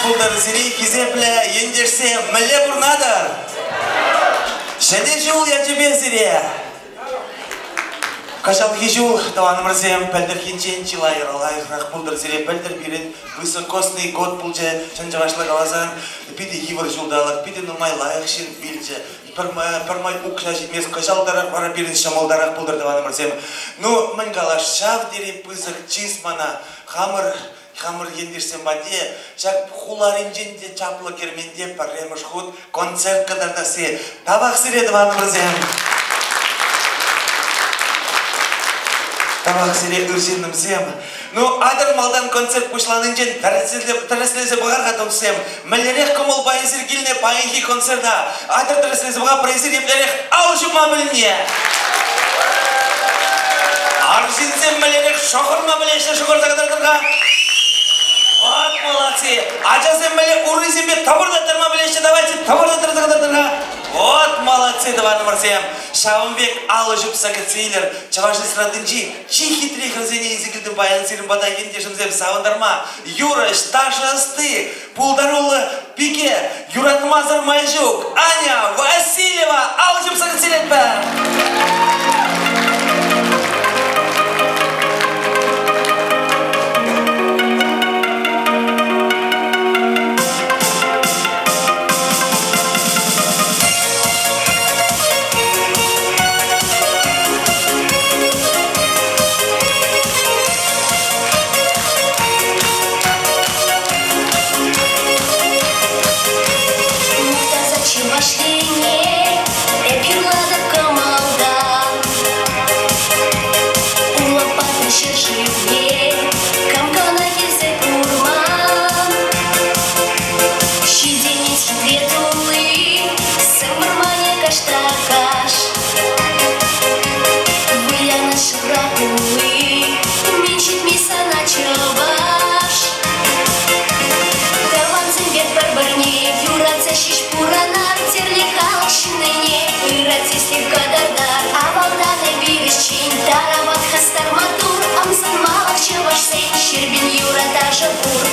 пултӑр сире, хисеплӗ ентешсем, мӗнле пурӑнатӑр? Ҫӗнӗ ҫул ячӗпе сире! Кӑҫалхи ҫул, тӑванӑмӑрсем, пӗлтӗрхинчен чылай лайӑхрах пултӑр сире. Пӗлтӗр пирӗн высокосный год пулчӗ, чӑн чӑвашла каласан, питӗ йывӑр ҫулталӑк, питӗ нумай лайӑх ҫын вилчӗ. Пӗрмай укҫа ҫитмест, кӑҫалтарах вара пирӗн ҫӑмӑлтарах пултӑр, тӑванӑмӑрсем. Ну, мӗн калас, ҫав тери пысӑк чыс мана хамӑр хамӑр ентешсем патне ҫак хуларинчен те чаплӑ керменте пӗрремӗш хут концерт кӑтартасси. Тавах сире, тӑванӑмӑрсем! Тавах сире, ыр ҫыннӑмсем! Ну, атьӑр малтан концерт пуҫланинчен тӗрӗслесе пӑхар-ха, туссем. Мӗнлерех кӑмӑлпа эсир килнӗ паянхи концерта? Атьӑр тӗрӗслесе пӑхар, эсир еплерех ал ҫупма пӗлнине. Арҫынсем мӗнлерех шӑхӑрма пӗлеҫҫӗ, шӑхӑрса кӑтартӑр-ха. Вот молодцы! Ачасем мӗнле урисемпе тӑпӑртаттарма пӗлеҫҫӗ, давайте тӑпӑртаттарса кӑтартӑр-ха. Вот молодцы, тӑванӑмӑрсем! Ҫавӑн пек алӑ ҫупса кӗтсе илӗр чӑваш эстрадинчи чи хитре хӗрсене илсе килтӗм паян сирӗн пата ентешӗмсем савӑнтарма. Юрӑҫ, ташӑ ӑсти, пултаруллӑ пике, юратмасӑр май ҫук, Аня Васильева ал ҫупса кӗтсе илетпӗр! Мухтаса чӑваш ене эп юрлатӑп кӑмӑлтан. Улӑппа ҫӗршывне кам кӑна килсе курман. Ҫитӗнет хитре тулли сӗм вӑрманӗ каштакаш. Вылянӑ шывра пулли, мӗн ҫитми сана чӑваш. Тӑвансемпе пӗр-пӗрне юратса ҫеҫ пурӑнар, тӗрлӗ халӑх ҫыннине ырӑ тӗслӗх кӑтартар. Авалтан эпир ӗҫчен, тарават, хастар, маттур, ӑмсанмалӑх чӑвашсен ҫӗрпин юрӑ-ташӑ пур.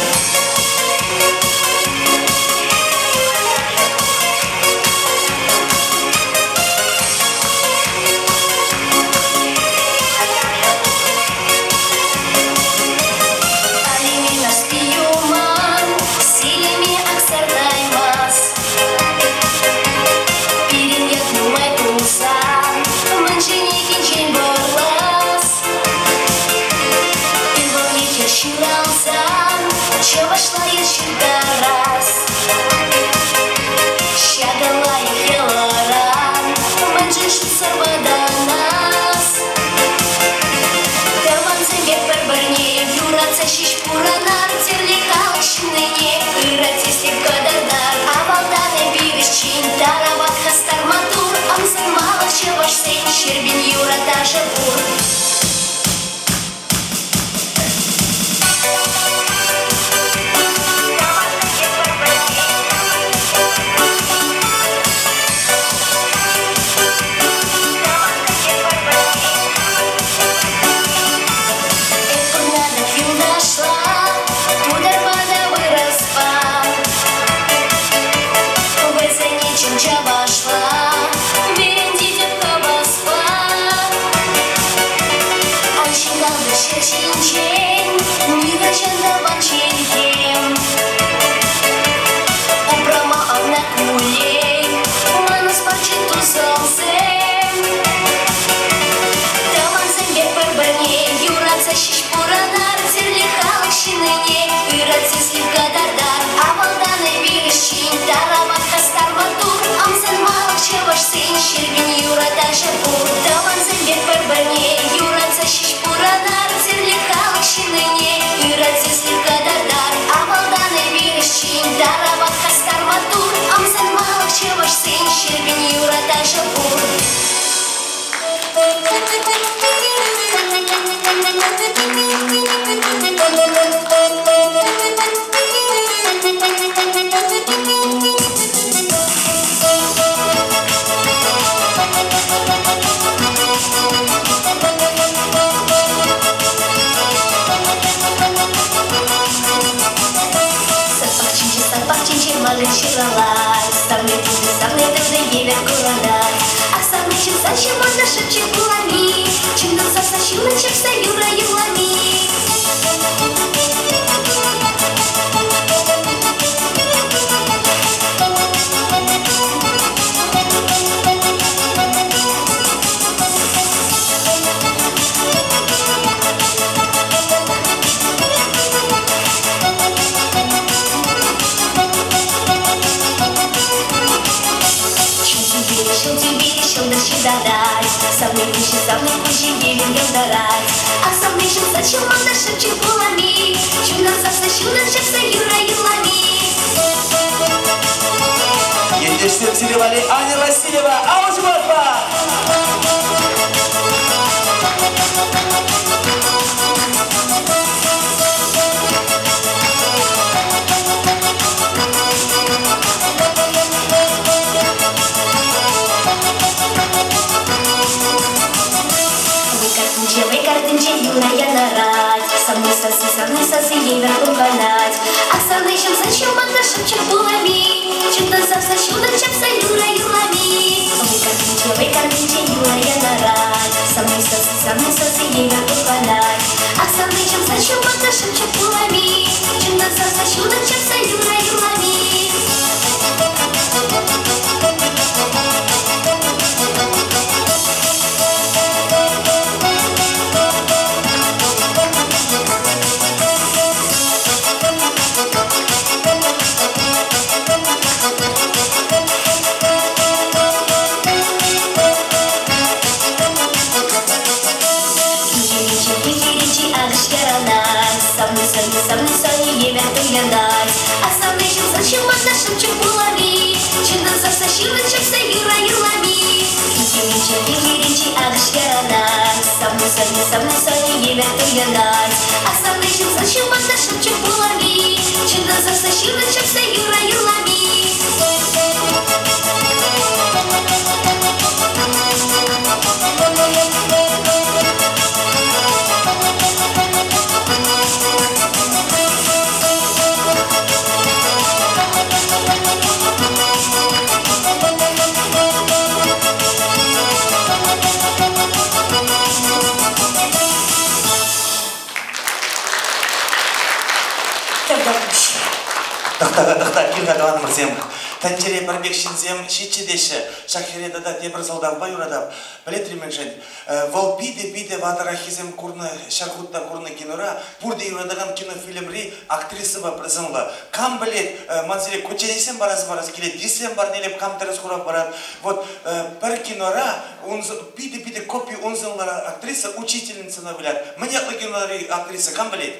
Алиме Нарспи юман, Селиме Аксартаймас. Пирӗн ят нумай пулсан, мӗншӗн иккенчен вӑрлас? Ывӑлне хӗр ҫуралсан, чӑвашла ят ҫыртарас. Ҫакӑ лайӑх йӑларан, мӗншӗн шутсӑр вӑтанас? Тӑвансемпе пӗр-пӗрне юратса ҫеҫ пурӑнар, тӗрлӗ халӑх ҫыннине ырӑ тӗслӗх кӑтартар. Авалтан эпир ӗҫчен, тарават, хастар, маттур, ӑмсанмалӑх чӑвашсен ҫӗрпин юрӑ-ташӑ пур. Эп пурнатӑп юлташла, тутарпа та вырӑспа. Вӗсене чӑн чӑвашла вӗрентетӗп хаваспа. Ан ҫухалтӑр ҫӗр ҫинчен нихӑҫан тӑван чӗлхем. Упрама ӑна куллен манӑс марччӗ тусӑмсем. Тӑвансемпе пӗр-пӗрне юратса ҫеҫ пурӑнар, тӗрлӗ халӑх ҫыннине ырӑ тӗслӗх кӑтартар. Авалтан эпир ӗҫчен, тарават, хастар, маттур, ӑмсанмалӑх чӑвашсен ҫӗрпин юрӑ-ташӑ пур. Тӑвансемпе пӗр-пӗрне юратса ҫеҫ пурӑнар, тӗрлӗ халӑх ҫыннине ырӑ тӗслӗх кӑтартар. Авалтан эпир ӗҫчен, тарават, хастар, маттур, ӑмсанмалӑх чӑвашсен ҫӗрпин юрӑ-ташӑ пур. Саппах евӗр курӑнать. Ах, савниҫӗм, сан ҫырмана шӑпчӑк пулами, чунтан савса ҫунат ҫапса юрӑ юрлами. Ҫул тӳпе, ҫӑлтӑр ҫутатать, савни куҫӗ, савни куҫӗ евӗр йӑлтӑрать. Ах, савниҫӗм, сан ҫырмана шӑпчӑк пулами, чунтан савса ҫунат ҫапса юрӑ юрлами. Ентешсем сире валли Аня Васильева алӑ ҫупатпа! Вӑй картинче юрӑ янӑрать, савни сасси, савни сасси евӗр хумханать. Ах, савниҫӗм, сан ҫырмана шӑпчӑк пулами, чунтан савса ҫунат ҫапса юрӑ юрлами. Вӑй картинче юрӑ янӑрать, савни сасси, савни сасси евӗр хумханать. Ах, савниҫӗм, сан ҫырмана шӑпчӑк пулами, чунтан савса ҫунат ҫапса юрӑ юрлами. Кихиричи, кихиричи акӑш ярӑнать, савни сӑнни, савни сӑнни евӗр туйӑнать. Ах, савниҫӗм, сан ҫырмана шӑпчӑк пулами, чунтан савса ҫунат ҫапса юрӑ юрлами. Кихиричи, кихиричи акӑш ярӑнать, савни сӑнни, савни сӑнни евӗр туйӑнать. Ах, савниҫӗм, сан ҫырмана шӑпчӑк пулами, чунтан савса ҫунат ҫапса юрӑ юрлами. Тавтапуҫ. Тӑхта, тӑхта, кил-ха, тӑванӑмӑрсем. Тӗнчере пӗр пек ҫынсем ҫиччӗ теҫҫӗ. Ҫак хӗре тата тепӗр сӑлтавпа юратап. Пӗлетри мӗншӗн? Вӑл питӗ-питӗ ватӑраххисем курнӑ, ҫӗр хут та курнӑ кинора, пурте юратакан кинофильмри актрисӑпа пӗр сӑнлӑ. Кам пӗлет, ман сире кучченеҫсем парас килет, дисксем парнелеп, кам тӗрӗс хурав парать. Вот пӗр кинора питӗ-питӗ копи ун сӑнлӑ актриса учительницӑна вылять. Мӗн ятлӑ кинори актриса, кам пӗлет?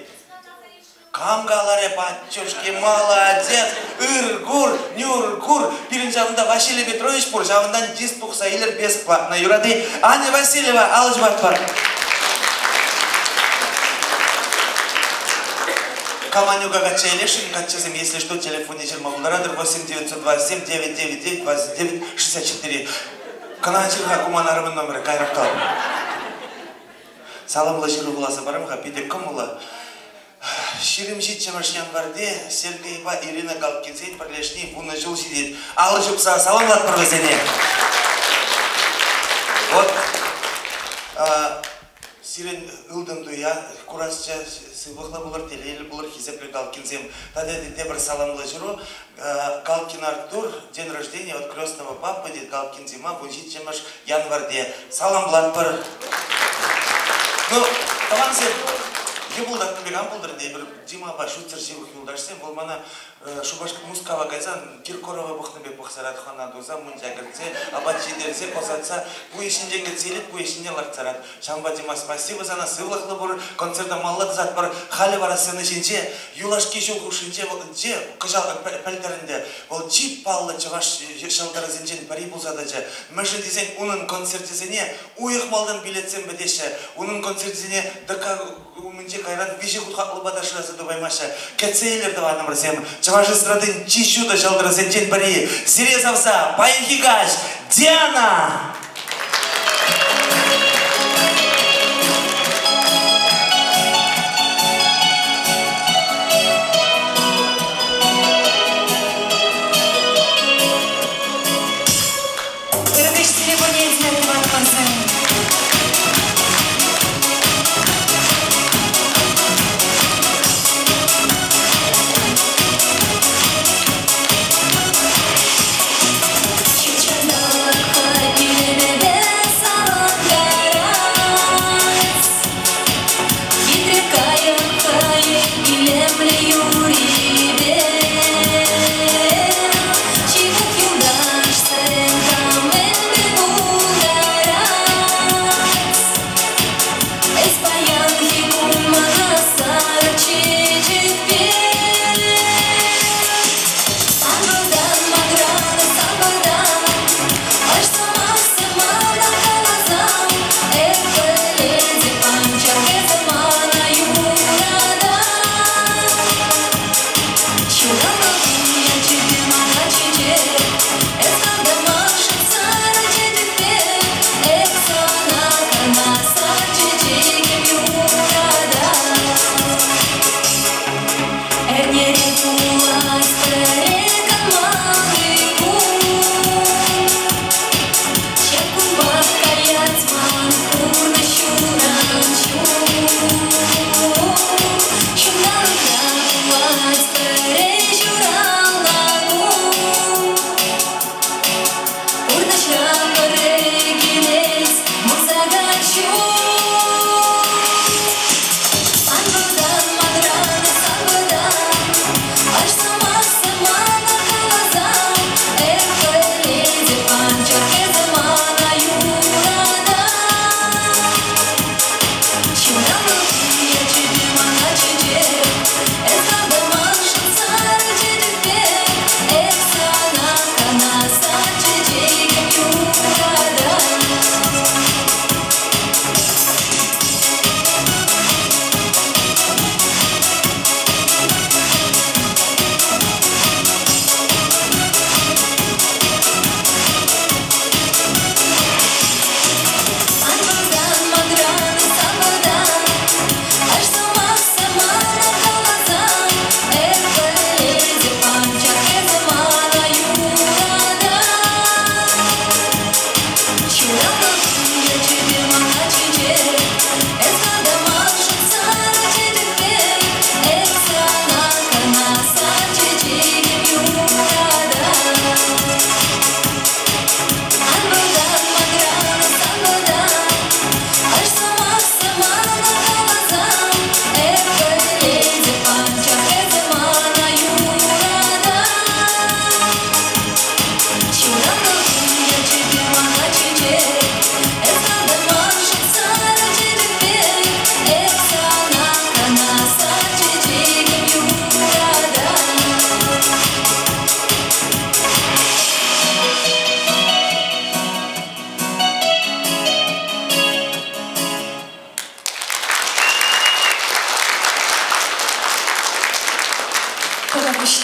Кам каларӗ, батюшки, молодец, ыр кур, нюр кур. Пирӗн ҫавӑнта Василий Петрович пур, ҫавӑнтан диск тухса илер бесплатно. Юрати Аня Васильева алӑ ҫупатпӑр. Каманюка качча илесшӗн, каччӑсем, если что, телефонне ҫырма пултаратӑр 8 927 999 29 64. Кӑна ҫыр-ха, ку ман арӑмӑн номерӗ, кайрах кал. Саламлӑ ҫыру вуласа парам-ха, питӗ кӑмӑллӑ. 27 январьте Сергейпа Ирина Галкинсен пӗрлешни 10 ҫул ҫитет. Алӑ ҫупса саламлатпӑр вӗсене. Вот сирӗн ылтӑн туя курасчӗ, сывлӑхлӑ пулӑр, телейлӗ пулӑр, хисеплӗ Галкинсем. Тата тепӗр саламлӑ ҫыру. Галкин Артур, день рождения от крестного папы, тет Галкин Дима, 17 январьте. Саламлатпӑр. Ну, тӑвансем, йӑпӑлтатнӑ пек ан пултӑр, эпир Димапа шутсӑр ҫывӑх юлташсем, вӑл мана Шупашкар Мускава кайсан Киркорова пӑхнӑ пек пӑхсарать, хӑна туса, мунча кӗртсе, апат ҫитерсе, ӑсатса, пуйӑс ҫинчен кӗтсе илет, пуйӑс ҫине лартсарать. Ҫавӑнпа, Дима, спасибо сана, сывлӑхлӑ пур, концерта малалла тӑсатпӑр. Халӗ вара сцена ҫинче юлашки ҫул хушшинче кӑҫал пӗлтӗрӗнтӗ вӑл чи паллӑ чӑваш ҫӑлтӑрӗсенчен пӗри пулса тӑчӗ. Мӗншӗн тесен унӑн концерчӗсене уйӑх малтан билетсем пӗтеҫҫӗ. Унӑн концерчӗсене ДК умӗнче кайран виҫӗ хут хаклӑпа та шыраса тупаймаҫҫӗ. Кӗтсе илӗр, тӑванӑмӑрсем, чӑваш эстрадин чи ҫутӑ ҫӑлтӑрӗсенчен пӗри. Сире савса, паянхи каҫ, Диана!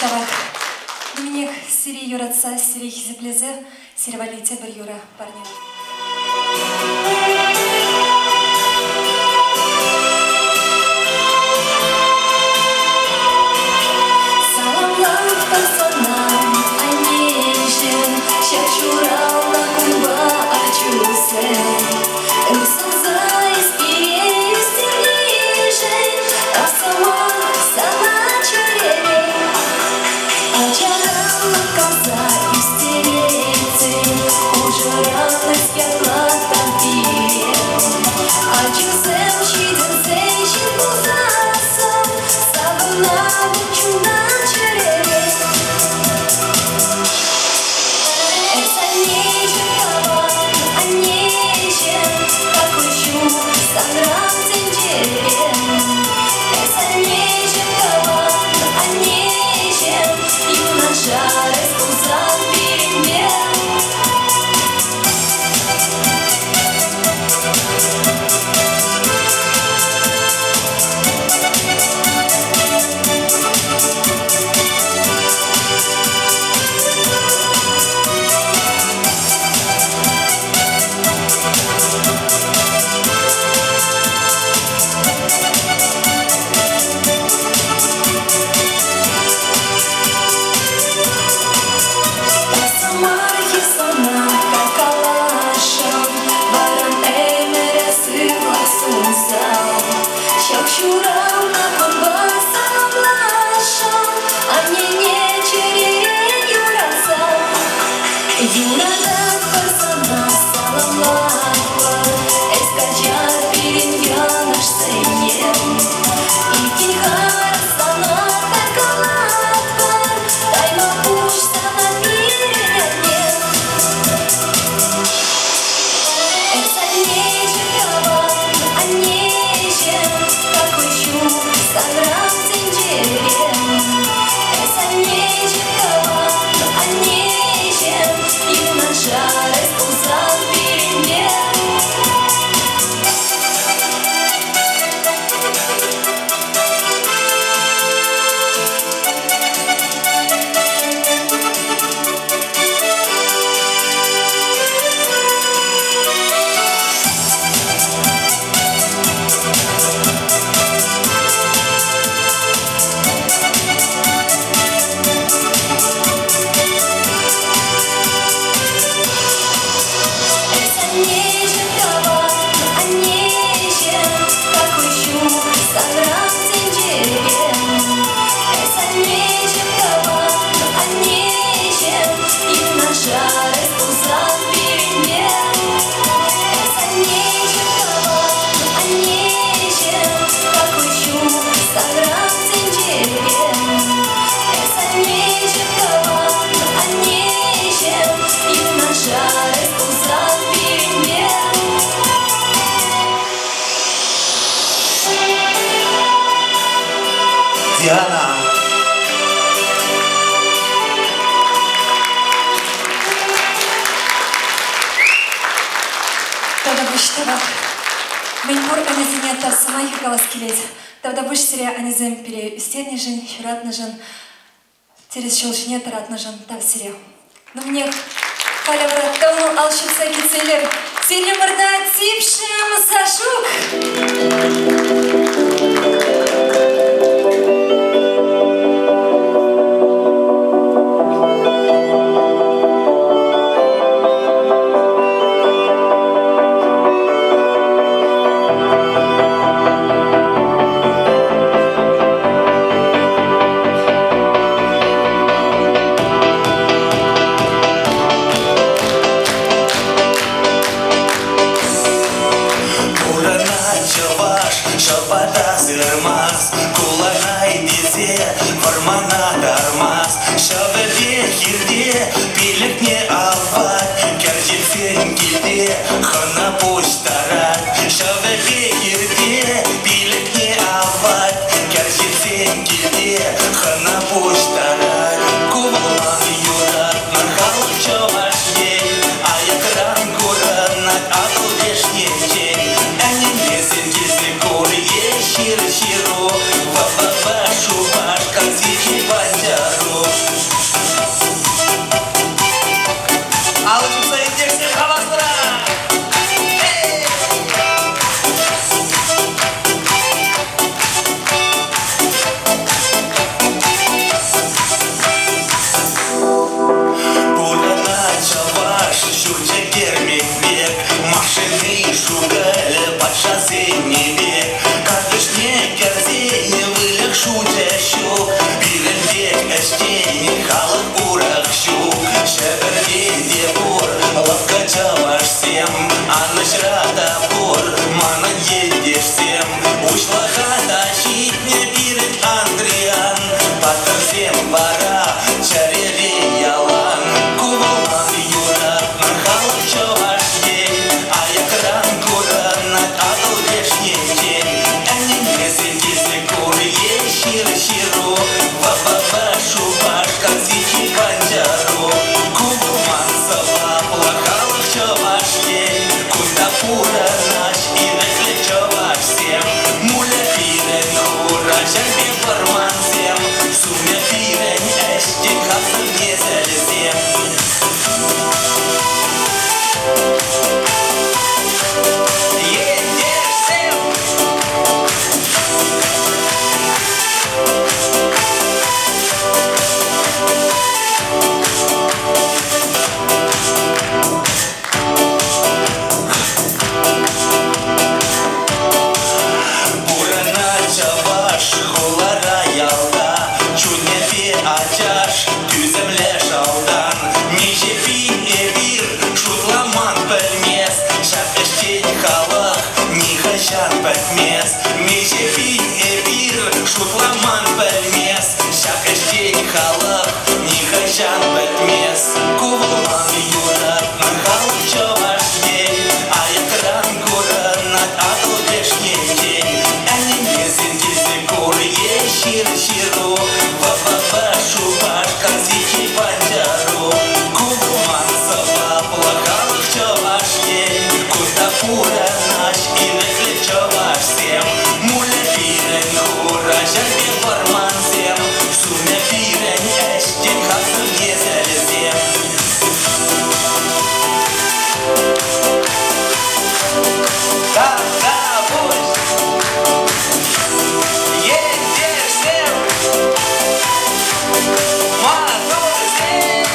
тавах. Нименех сире юратса, сире хисеплесе, сире валли тепӗр юрӑ парне. Саламлатпӑр сана, аннеҫӗм, ҫак ҫуралнӑ кунпа ачусем. Ыр сунса эс пире ӳстернишӗн тав сӑмах сана чӗререн. Ачаран лӑпкаса ӳстеретӗн, хушӑран эс ятлаттӑн пире. Ачусем ҫитӗнсен ҫын пулсассӑн савӑнатӑн чунтан чӗререн. Эс аннеҫӗм тӑван, аннеҫӗм, хаклӑ ҫул санран тӗнчере. Эс аннеҫӗм тӑван, аннеҫӗм, юнашар эс пулсан пирӗнпе. Сӑмахӗ сана каласшӑн, варан ӗмӗре сывлӑх сунса. Ҫак ҫуралнӑ кунпа саламласшӑн, аннене чӗререн юратса. Юрататпӑр сана, саламлатпӑр, эс каҫар пирӗн йӑнӑшсене. Иккен харӑс сана таркалатпӑр, тайма пуҫ сана пирӗн анне. Эс аннеҫӗм тӑван, аннеҫӗм, хаклӑ ҫул санран тӗнчере. Эс аннеҫӗм тӑван, аннеҫӗм, юнашар эс пулсан пирӗнпе. Эс аннеҫӗм тӑван, аннеҫӗм, хаклӑ ҫул санран тӗнчере. Эс аннеҫӗм тӑван, аннеҫӗм, юнашар эс пулсан пирӗнпе. Эс аннеҫӗм тӑван, аннеҫӗм, хаклӑ ҫул санран тӗнчере. Эс аннеҫӗм тӑван, аннеҫӗм, юнашар эс пулсан пирӗнпе. Диана. Тавтапуҫ тавах. Мӗнпур ӗнесене тав сӑмахӗ калас килет. Тавтапуҫ сире аннесем пире ӳстернӗшӗн, ҫуратнӑшӑн, тӗрӗс ҫул ҫине тӑратнӑшӑн тав сире. Нумнех халӗ вара тӑвӑл ал ҫупса килсе илер. Сирӗн типшӗм Сашук! Пурӑнать чӑваш, ҫӑпата сырмас, куланай тесе вӑрмана тармас. Ҫӑвӗпе хирте пилӗкне авать, кӗр ҫитсен килте хӑна пуҫтарать. Ҫӑвӗпе хирте пилӗкне авать, кӗр ҫитсен килте хӑна пуҫтарать. Ку вӑл ман юратнӑ халӑх Чӑваш Ен, аякран курӑнать Атӑл леш енчен. Ӗненмесен килсе кур е ҫыр ҫыру, ВВП Шупашкар сити панчару. Ӗҫчен халӑх урӑх ҫук. Ҫӗпӗрте те пур лӑпкӑ чӑвашсем, Анӑҫра та пур манӑн ентешсем. Уҫлӑха та ҫитнӗ пирӗн Андриан, паттӑрсем вара чӗрере ялан. Ку вӑл ман юратнӑ халӑх Чӑваш Ен, аякран курӑнать Атӑл леш енчен. Ӗненмесен килсе кур е ҫыр ҫыру, В-в-в Шупашкар Сити Панчару. Ку вӑл ман сӑваплӑ халӑх Чӑваш Ен, кунта пурӑнаҫ ирӗклӗ чӑвашсем. Мулӗ пирӗн хура ҫӗрпе вӑрмансем, сумӗ пирӗн ӗҫчен хапсӑр несӗлсем. Ентешсем! Пурӑнать чӑваш хулара, ялта, чунӗпе ачаш, тӳсӗмлӗ шалтан. Миҫе пин эпир шутламан пӗлмес, ҫак ӗҫчен халӑх нихӑҫан пӗтмес. Миҫе пин эпир шутламан пӗлмес, ҫак ӗҫчен халӑх нихӑҫан пӗтмес. Ку вӑл ман юратнӑ халӑх Чӑваш Ен, аякран курӑнать Атӑл леш енчен. Ӗненмесен килсе кур е ҫыр ҫыру, В-в-в Шупашкар Сити Панчару. Ку вӑл ман сӑваплӑ халӑх Чӑваш Ен, кунта пурӑнаҫ ирӗклӗ чӑвашсем. Мулӗ пирӗн хура ҫӗрпе вӑрмансем, сумӗ пирӗн ӗҫчен хапсӑр несӗлсем. Тавтапуҫ! Ентешсем! Маттурсем!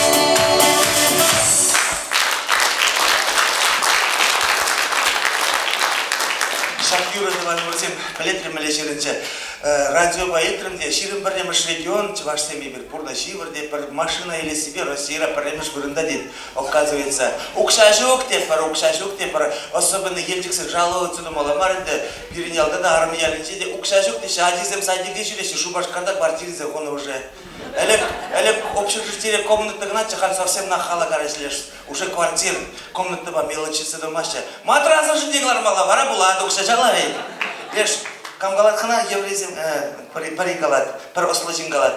Ҫак юрӑ тӑванӑмӑрсем пӗлетрӗм мӗнле ҫырӑнчӗ. Радиопа илтрӗм те 21-мӗш регион чӑвашсем эпир пурнӑҫ йывӑр те пӗр машина илессипе Российӑра пӗрремӗш вырӑнта тет, оказывается. Укҫа ҫук тетпӗр, укҫа ҫук тетпӗр. Особенно Елчӗксен жаловаться тумалла мар ӗнтӗ. Пирӗн ялта та, Арӑм ялӗнче те укҫа ҫук теҫҫӗ. Ачисем садике ҫӳреҫҫӗ, Шупашкарта квартирисем хунӑ уже. Ӗлӗк, ӗлӗк общежитире комната кӑначчӗ, халь совсем нахала караҫлеш. Уже квартир, комнатӑпа мелочиться тумаҫҫӗ. Матрасӑн те кӑлармалла, вара пулать укҫа ҫапла ведь. Леш, кам калать кӑна, еврейсем, пӗри калать, пӗр ӑслӑ ҫын калать.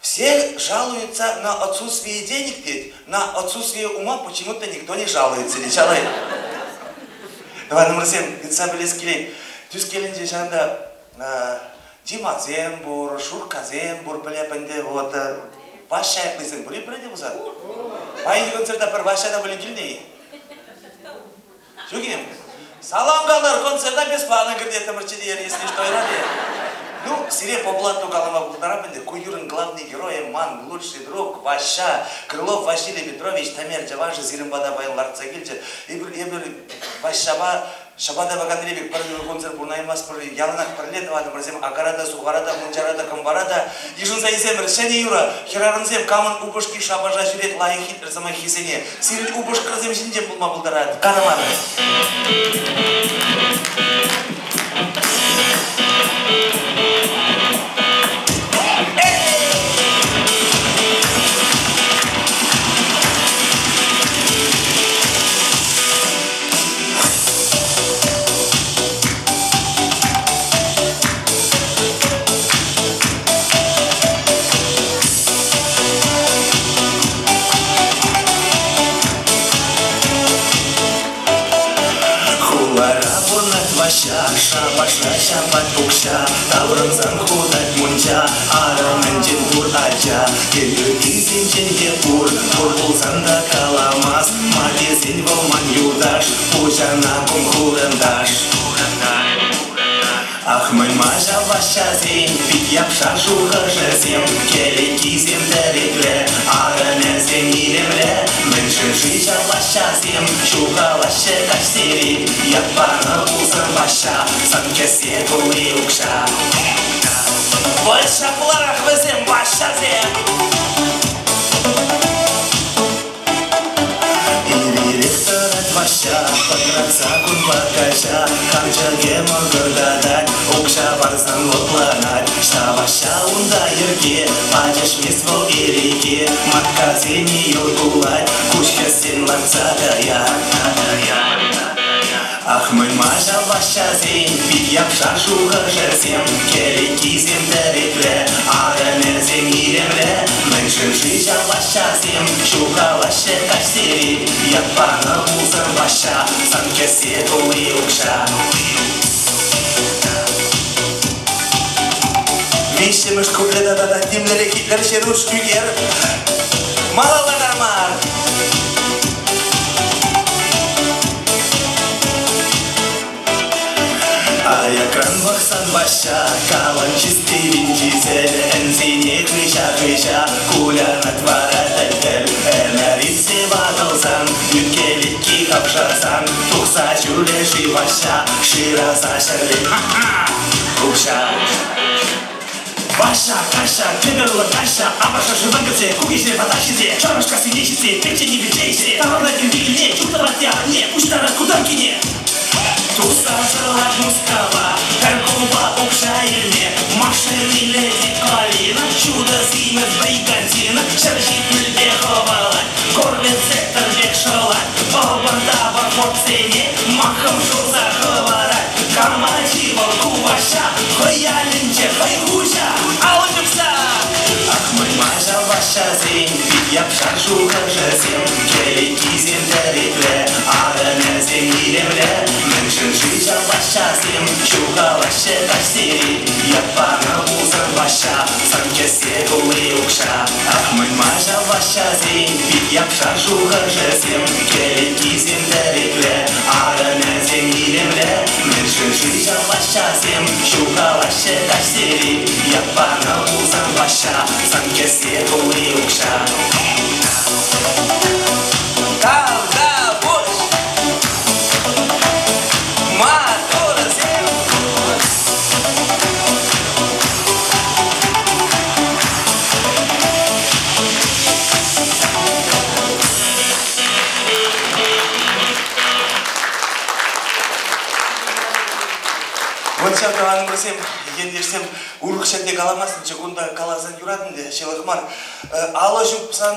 Все жалуются на отсутствие денег, тет, на отсутствие ума почему-то никто не жалуется, тет. Ҫалай. Тӑванӑмӑрсем, ыйтса пӗлес килет. Тӳскелӗнче ҫавӑнта Димасем пур, Шуркасем пур, пӗлеп ӗнтӗ. Вот Ваҫҫа ятлисем пур-и пӗлетӗп пулсан? Паянхи концерта пӗр Ваҫҫа та пулин килнӗ-и? Ҫук-и? Салам калар, концерта бесплатно кӗртеттӗмӗрччӗ те, если что, Ну, сире по блату калама пултарап ӗнтӗ. Ку юрӑн главный геройӗ ман лучший друг Ваҫҫа Крылов Василий Петрович Тӗмер чӑвашӗ сирӗн пата паян лартса килчӗ. Эпир Ваҫҫапа Ҫӑпата ваканри пек пӗр кунсӑр пурӑнаймастпӑр. Яланах пӗрле тӑватӑмӑрсем акара та, сухара та, мунчара та, кӑмпара та йышӑнса илсемӗр. Ҫӗнӗ юрӑ. Хӗрарӑмсем, камӑн упӑшки шапаша ҫӳрет, лайӑх итлӗр сӑмаххисене. Сирӗн упӑшкӑрсем ҫинчен пулма пултарать. Канӑман. Хулара пурнать Ваҫҫа, шапашра ҫапать укҫа, таврӑнсан хутать мунча, арӑмӗнчен пур ача, килӳ-килсенчен те пур, пур пулсан та каламас, ма тесен вӑл ман юлташ, Пуҫана кум хурӑнташ. Ах, мӗн-ма ҫав Ваҫҫасен пит япша шухӑшӗсем, кӗлеткисем тӗреклӗ, арӑмӗсем илемлӗ. Мӗншӗн-ши ҫав Ваҫҫасем ҫухалаҫҫӗ каҫсерен? Ят панӑ пулсан Ваҫҫа, сан кӗсье тулли укҫа. Вӑл ҫапларах вӗсем, Ваҫҫасем. Ир-ирех тӑрать Ваҫҫа, пӑтратса кунпа каҫа, карчӑкӗ мӑкӑртатать, укҫа парсан лӑпланать. Ҫаваҫҫа унта йӗрке, пачӗшмест вӑл ирӗке, маткасене йӑл кулать, куҫ хӗссен лартса каять. Ах, мӗн-ма ҫав Ваҫҫасен пит япшар шухӑшӗсем, кӗрекисем тӗреклӗ, арӑмӗсем илемлӗ. Мӗншӗн-ши ҫав Ваҫҫасем ҫухалаҫҫӗ каҫсерен? Ят панӑ пулсан Ваҫҫа, сан кӗсье тулли укҫа. Виҫҫӗмӗш куплета тата тимлӗрех итлӗр Ҫеруш ӳкер. Малалла карман. Аякран пӑхсан Ваҫҫа калӑн чисти винчисем ӗнсине хыҫа-хыҫа кулянать вара тӗл-тӗл. Ӗмӗр иртсе ватӑлсан, ӳпкелетки хавшасан, тухса ҫӳре-ши Ваҫҫа шыраса ҫӗрле укҫа. Ваҫҫа, каҫҫа, кӗперлӗ каҫҫа, апаша шыван кӗрсе, кукеҫре патак ҫисе, Чӑрӑшкассине ҫитсе, печени пичче ӗҫсе, таврана килти килне, чуптӑвать те арӑмне, пуҫтарать кутамкине. Тухса шӑлать Мускава, пӗр кунпа укҫа илме, машиниллӗ Калина, ҫутӑ симӗс бригантина, 170-пе хӑвалать, корветсектор пек шӑлать, ӑпӑр-тапӑр фортсене маххӑм шурса хӑварать. Кам ачи вӑл ку Ваҫҫа, хӑй ялӗнче хӑй хуҫа. Алӑ ҫупса! Ах, мӗн-ма ҫав Ваҫҫасен пит япшар шухӑшӗсем, кӗлеткисем тӗреклӗ, арӑмӗсем илемлӗ. Мӗншӗн-ши ҫав Ваҫҫасем ҫухалаҫҫӗ каҫсерен? Ят панӑ пулсан Ваҫҫа, сан кӗсье тулли укҫа. Ах, мӗн-ма ҫав Ваҫҫасен пит япшар шухӑшӗсем, кӗлеткисем тӗреклӗ, арӑмӗсем илемлӗ. Мӗншӗн-ши ҫав Ваҫҫасем ҫухалаҫҫӗ каҫсерен? Ят панӑ пулсан Ваҫҫа, сан кӗсье тулли укҫа. Тавтапуҫ! Маттурсем! Вот ҫав тӑванӑмӑрсем, ентешсем урӑх ҫӗрте каламастӑнччӗ, кунта каласан юрать ӗнтӗ, ҫылӑх мар. Алӑ ҫупсан,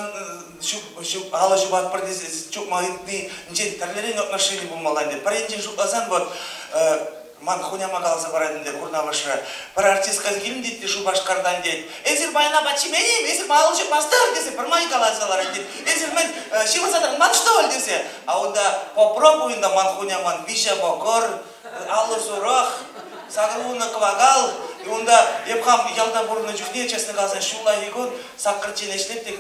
ҫуп, ҫуп, алӑ ҫупатпӑр тесе чупма ыйтнинчен тӗрлӗрен отношени пулмалла ӗнтӗ. Пӗр енчен шутласан, вот ман хуняма каласа парать ӗнтӗ Курнавӑшра. Пӗр артистка килнӗ тет те Шупашкартан тет. Эсир паян апат ҫимен-им? Эсир алӑ ҫупмастӑр тесе пӗрмай каласа ларать тет. Эсир мӗн, ҫывӑрса тӑрӑнман что ли тесе. А унта попробуй унта ман хуняман виҫӗ вӑкӑр, 50 сурӑх, 80 кӑвакал. И унта эп хам ялта пурӑннӑ чухне, честно каласан, ҫуллахи кун саккӑрччен ӗҫлеп те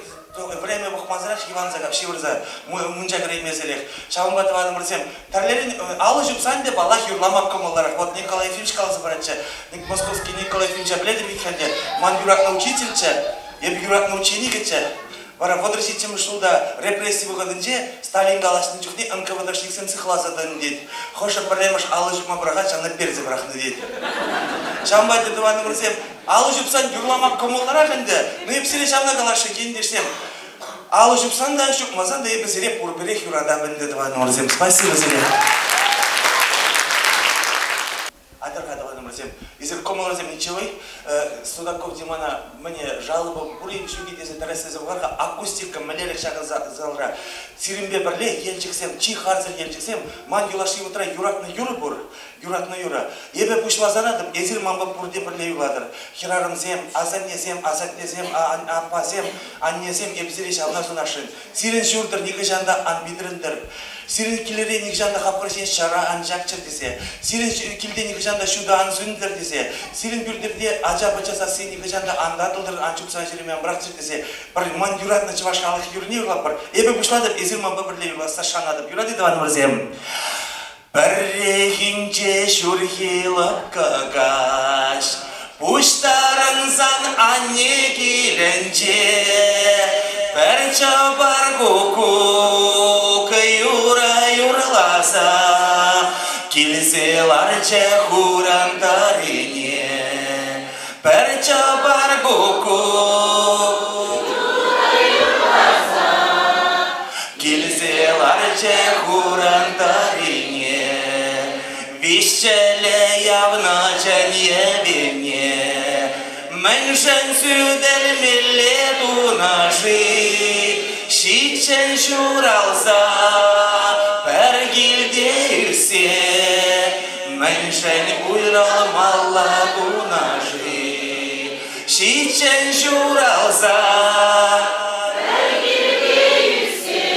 время пӑхмасӑрах йӑванса кап ҫывӑрса мунча кӗреймесӗрех. Ҫавӑнпа тӑванӑмӑрсем, тӗрлӗрен алӑ ҫупсан те, паллах, юрлама кӑмӑллӑрах. Вот Николай Ефимович каласа паратчӗ. Московский Николай Ефимовича пӗлетӗр вӗт-ха ӗнтӗ. Ман юратнӑ учительччӗ, эп юратнӑ ученикӗччӗ. Вара 37-мӗш ҫулта репресси вӑхӑтӗнче Сталин калаҫнӑ чухне НКВДшниксем сыхласа тӑнӑ тет. Хӑшӗ пӗрремӗш алӑ ҫупма пӑрахать, ҫавна персе пӑрахнӑ тет. Ҫавӑнпа ӗнтӗ, тӑванӑмӑрсем, алӑ ҫупсан юрлама кӑмӑллӑрах ӗнтӗ. Ну, эп сире ҫавна каласшӑн, ентешсем. Алӑ ҫупсан та, ҫупмасан та эпӗ сире пурпӗрех юратап ӗнтӗ, тӑванӑмӑрсем. Спасибо сире. Атьӑр-ха, тӑванӑмӑрсем, эсир кӑмӑлӑрсем ничего Судаков Димана мӗне жалоба пур-и, ҫук-и тесе тӗрӗслесе пӑхар-ха. Акустика мӗнлерех ҫакӑн залра. Сирӗнпе пӗрле елчӗксем, чи харсӑр елчӗксем, ман юлашки вӑхӑтра юратнӑ юрӑ пур, юратнӑ юрӑ. Эпӗ пуҫласаратӑп, эсир манпа пурте пӗрле юрлатӑр. Хӗрарӑмсем, асаннесем, асаттесем, аппасем, аннесем, эп сире ҫавна сунасшӑн. Сирӗн ҫуртӑр нихӑҫан та ан питӗрӗнтӗр. Сирӗн килӗре нихӑҫан та хапхӑр ҫине ҫара ан ҫакчӑр тесе, сирӗн килте нихӑҫан та ҫутӑ ан сӳнтӗр тесе, сирӗн пӳртӗрте ача-пӑча сасси нихӑҫан та ан татӑлтӑр, ан чупса ҫӳреме ан пӑрахчӑр тесе пӗр ман юратнӑ чӑваш халӑх юррине юрлатпӑр. Эпӗ пуҫлатӑп, эсир манпа пӗрле юрласса шанатӑп. Юрать-и, тӑванӑмӑрсем? Пӗррехинче ҫурхи лӑпкӑ каҫ пуҫтарӑнсан анне килӗнче пӗр чӑпар куккук юрӑ юрласа килсе ларчӗ хуран тӑррине. Пӗр чӑпар куккук килсе ларчӗ хуран тӑррине, виҫҫӗле явнӑ чӗн йӗвене. Мӗншӗн сӳтӗлмелле тунӑ-ши ҫиччӗн ҫуралса пӗр килте ӳссе? Мӗншӗн уйрӑлмалла тунӑ-ши ҫиччӗн ҫуралса? Пӗр килте ӳссе,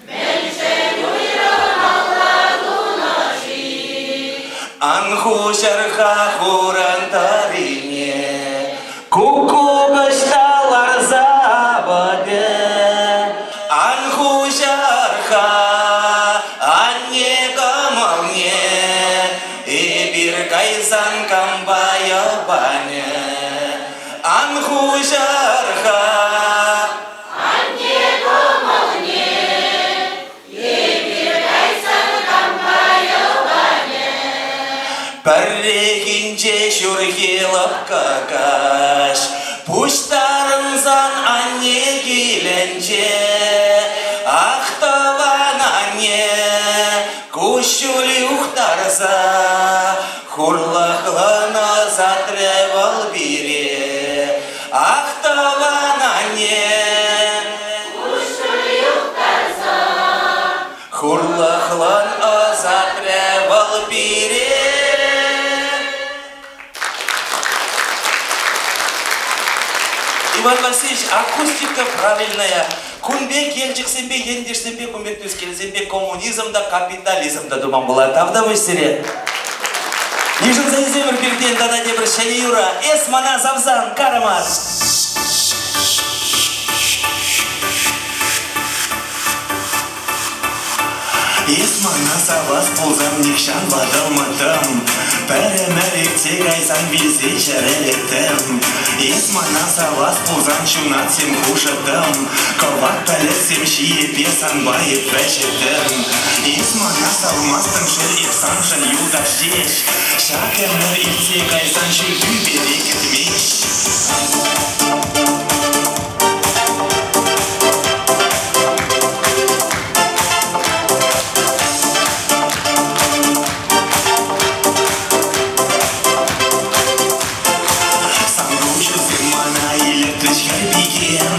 мӗншӗн уйрӑлмалла тунӑ-ши? Ан хуҫӑр-ха хуран тӑррине, куккук ӑҫта ларса пӑтӗ? Ан хуҫӑр-ха анне кӑмӑлне, эпир кайсан кампа йӑпанӗ? Ан хуҫӑр-ха Анне кӑмӑлне, эпир кайсан кампа йӑпанӗ? Пӗррехинче ҫурхи лӑпкӑ каҫ пуҫтарӑнсан анне килӗнче, ах, тӑван анне, куҫҫуль юхтарса хурлӑхлӑн ӑсатрӗ вӑл пире. Ах, тӑван анне, Куҫҫуль юхтарса хурлӑхлӑн ӑсатрӗ вӑл пире. Иван Васильевич, акустика правильная. Кун пек елчӗксемпе, ентешсемпе, кун пек тӳскелсемпе коммунизм та, капитализм та туман пулать. Тавтапуҫ сире. Йышӑнса илсемӗр пиртен тата тепӗр ҫӗнӗ юрӑ. Эс мана савсан, карамас. Эс мана савас пулсан нихҫан ватӑлмӑттӑм, Пӗр ӗмӗр иртсе кайсан вилсе чӗрӗлеттӗм. Эс мана савас пулсан ҫунатсем хушӑттӑм, Кӑвак пӗлӗтсем ҫийӗпе санпа эп вӗҫӗттӗм. Эс мана савмастӑн шел эп саншӑн юлташ ҫеҫ, Ҫак ӗмӗр иртсе кайсан ҫӳл тӳпере кӗтмест. Сан куҫусем мана илӗртрӗҫ хӗр пикем,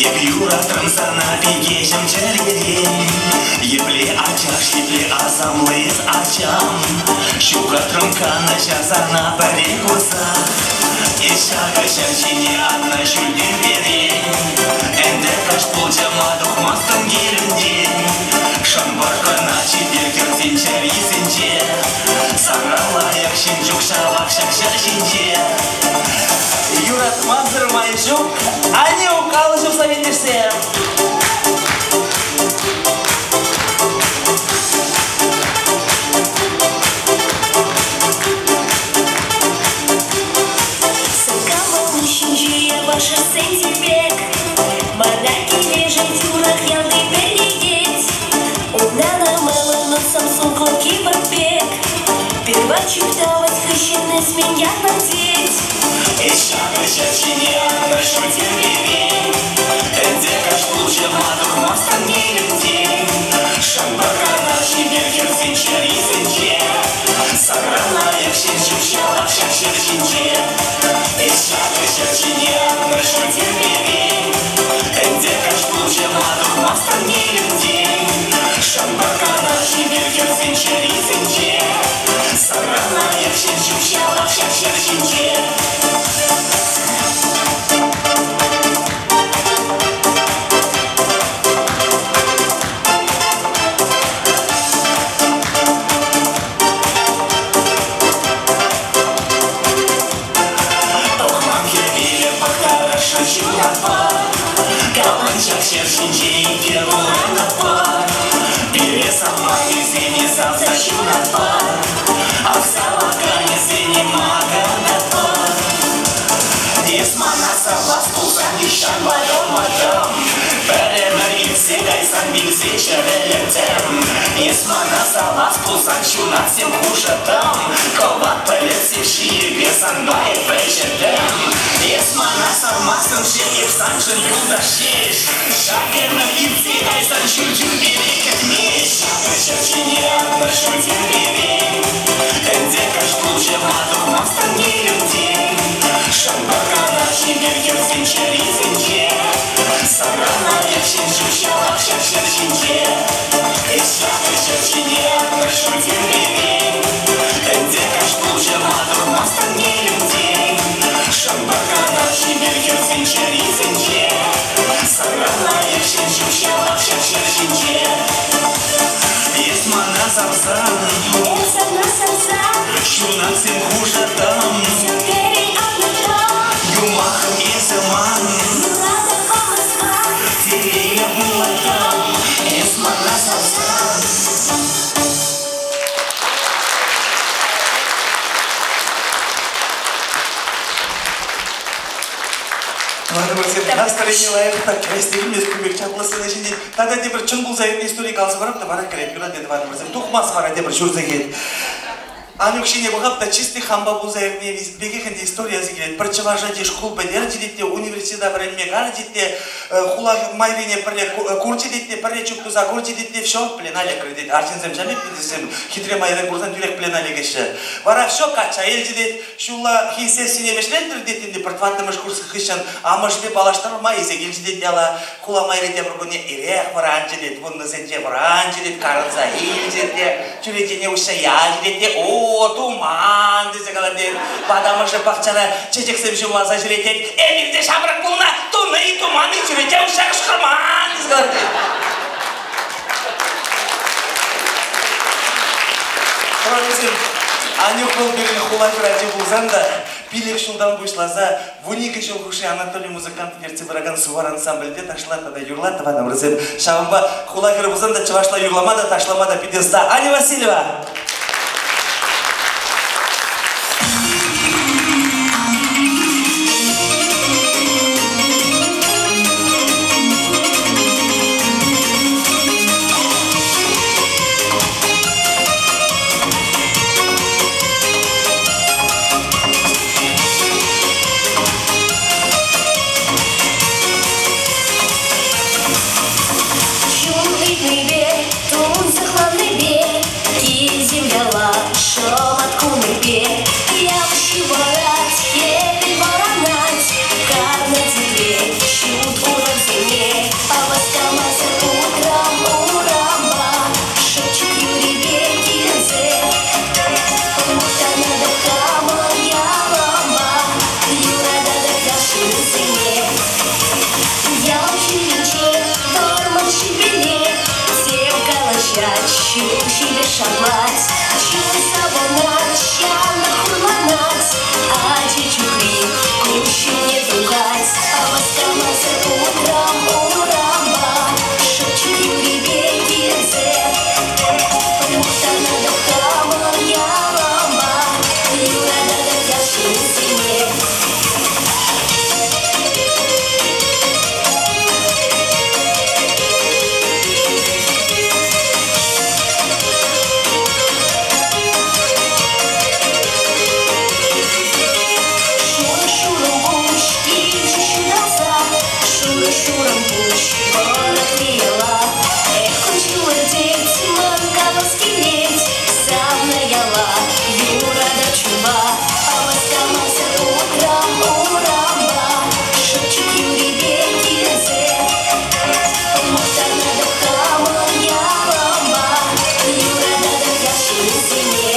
Эп юратрӑм сана пикеҫӗм чӗререн. Епле ачаш, епле асамлӑ эс ачам, Ҫухатрӑм канӑҫа сана пӗрре курса. Эс ҫакӑ ҫӗр ҫине аннӑ ҫӳлтен перен, Ӗнтӗ каҫ пулчӗ, ма тухмастӑн килӗнтен? Шӑнпӑр кӑна чипер хӗрсен чӗрисенче, Санран лайӑх ҫын ҫук ҫавах ҫак ҫӗр ҫинче. Юратмасӑр май ҫук. Анюк, алӑ ҫупса ентешсем. Сакаллӑ ҫинче вашӑрсен пек, Мана килӗшет урӑх ялти пӗлекет. Унана мылӑнӑ Самсунг киборг пек, Первать чуптавать хыҫҫӑн ӗсмен ятпар тет. Эс ҫакӑ ҫӗр ҫине аннӑ ҫӳлтен перен, Ӗнтӗ каҫ пулчӗ, ма тухмастӑн килӗнтен? Шӑнпӑр кӑна чипер хӗрсен чӗрисенче, Санран лайӑх ҫын ҫук ҫавах ҫак ҫӗр ҫинче. Эс ҫакӑ ҫӗр ҫине аннӑ ҫӳлтен перен, Ӗнтӗ каҫ пулчӗ, ма тухмастӑн килӗнтен? Шӑнпӑр кӑна чипер хӗрсен чӗрисенче, Санран лайӑх ҫын ҫук ҫавах ҫак ҫӗр ҫинче. Тӑхман хӗвелӗ пӑхтарасшӑн ҫунатпа, Калӑн ҫак ҫӗр ҫинче икке куранатпа. Пире савманнисене савса ҫунатпа, Ак саваканӗсене макӑртатпа. Эс мана савас пулсан нихҫан ватӑлмӑттӑм, Пӗр ӗмӗр иртсе Иртсе кайсан вилсе чӗрӗлӗттӗм. Эс мана савас пулсан ҫунатсем хушӑттӑм. Кӑвак пӗлӗтсем ҫийӗпе санпа эп вӗҫӗттӗм. Эс мана савмастӑн-ши, эп саншӑн юлташ ҫеҫ. Ҫак ӗмӗр иртсе кайсан ҫӳл тӳпере кӗтмест. Ҫакӑ ҫӗр ҫине аннӑ ҫӳл тӳперен. Ӗнтӗ каҫ пулчӗ, ма тухмастӑн килӗнтен? Шӑнкӑркана чипер хӗрсен чӗрисенче. Сарана ҫын ҫук ҫавах ҫак ҫӗр ҫинче. Эс ҫакӑ ҫӗр ҫине аннӑ ҫӳл тӳперен. Ӗнтӗ каҫ пулчӗ, ма тухмастӑн килӗнтен? Шӑнкӑркана чипер хӗрсен чӗрисенче. Сарана ҫын ҫук ҫавах ҫак ҫӗр ҫинче. Эс мана савсан, Эп сана савсан, ҫунатсем хушаттӑм. Тӳперен аннӑ Юмахӑм эсӗ ман, Юратӑва мӑсман. телейлӗ пулаттӑм. Эс мана савсан. Тӑванӑмӑрсем, настроени лайӑх та кӗрес пек чаплӑ сцена ҫинчен. Тата тепӗр чӑн пулса иртнӗ истори каласа парап та вара кӗрет. Юрать, тӑванӑмӑрсем, тухмас вара тепӗр ҫур сехет. Анюк ҫине пӑхап та чисти хампа пулса иртнӗ пекех ӗнтӗ истори аса килет. Пӗр чӑваш ачи шкул пӗтерчӗ тет те, университета вӗренме карчӗ тет те, хула майрине пӗрре курчӗ тет те, пӗрре чуп туса курчӗ тет те, все, плена лекрӗ тет. Арҫынсем ҫав пек тесем, хитре майра курсан тӳрех плена лекеҫҫӗ. Вара все, качча илчӗ тет, ҫуллахи сессине вӗҫлентӗр тет ӗнтӗ, пӗр тӑваттӑмӗш курс хыҫҫӑн амӑшӗпе паллаштарма илсе килчӗ тет яла. Хула майри тепӗр кунне ирех вӑранчӗ тет, вуннӑсенче вӑранчӗ тет, карӑнса илчӗ те, чӳречене уҫса ячӗ тет те, о, туман тесе калать тет. Ватамӑшӗ пахчара чечексем ҫумласа ҫӳрет тет. Эпир те ҫамрӑк пулнӑ, тунӑ-и, туман-и, чӳрече уҫса кӑшкӑрман тесе калать тет. Тӑванӑмсем, Анюк вӑл пирӗн хула хӗрачи пулсан та, 5 ҫултан пуҫласа 12 ҫул хушши Анатолий музыкант ертсе пыракан Сувар ансамбльте ташлать тата юрлать, тӑванӑмӑрсем. Ҫавӑнпа хула хӗрӗ пулсан та чӑвашла юрлама та, ташлама та питӗ ӑста. Аня Васильева! Чун ыйтнипе, тунсӑхланнипе, килтӗм яла шӑмат кунӗпе. Ял ҫывӑрать, хӗвел вӑранать, карнӑ типре ҫут урамсене. Васкамасӑр утрам урама, шӑпчӑк юррипе килсе. Мухтанатӑп хамӑр ялӑма, юрататӑп ял ҫыннисене. Ял хӗрринче вӑрман ҫилпеле тем калаҫать, ҫул ҫилӗ шавлать. Чун савӑнать, ҫанӑ хурланать, ачи чухри куҫҫульне тухать. Васкамасӑр утрам урама, шӑпчӑк юррипе килсе. Мухтанатӑп хамӑр ялӑма, юрататӑп ял ҫыннисене. Шурӑ-шурӑ пуҫ килчӗ ҫуталса, шурӑ-шурӑ пуҫ вӑратрӗ яла. Эх, кун-ҫул иртет, ман калас килет, савнӑ яла юратап чунпа. Васкамасӑр утрам урама, шӑпчӑк юррипе килсе. Мухтанатӑп хамӑр ялӑма, юрататӑп ял ҫыннисене.